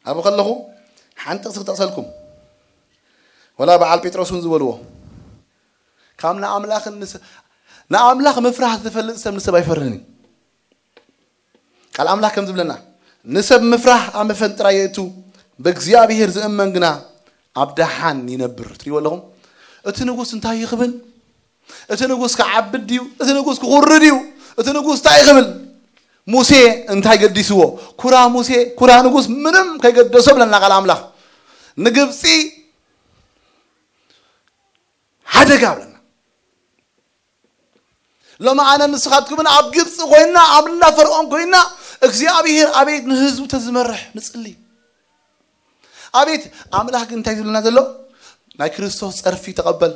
ኣብ ከለኹ ሓንቲ ጥቕሲ ክጠቕሰልኩም ወላ በዓል ጴጥሮስ እውን ዝበልዎ ካብ ንኣምላኽን ንሰ- ንኣምላኽ ምፍራህ ዝፈልጥ ሰብ ንሰብ ኣይፈርን እዩ። ቃል ኣምላኽ ከም ዝብለና ንሰብ ምፍራህ ኣብ መፈንጥራ የእቱ ብእግዚኣብሔር ዝእመን ግና ኣብ ደሓን ይነብር። ትሪእዎ ኣለኹም? እቲ ንጉስ እንታይ ይኽብል? እቲ ንጉስ ክዓብድ ድዩ? እቲ ንጉስ ክኹሪ ድዩ? እቲ ንጉስ እንታይ ይኽብል? ሙሴ እንታይ ገዲስዎ? ኩራ ሙሴ ኩራ ንጉስ ምንም ከይገደሶ ብለና ቃል ኣምላኽ ንግብፂ ሓደጋ ብለና። ሎሚ ኣነ ንስኻትኩምን ኣብ ግብፂ ኮይና ኣብ እንዳ ፈርዖን ኮይና እግዚኣብሔር ኣቤት ንህዝቡ ተዝመርሕ ንፅሊ ኣቤት ኣምላኽ ግን እንታይ ዝብለና ዘሎ? ናይ ክርስቶስ ጸርፊ ተቐበል።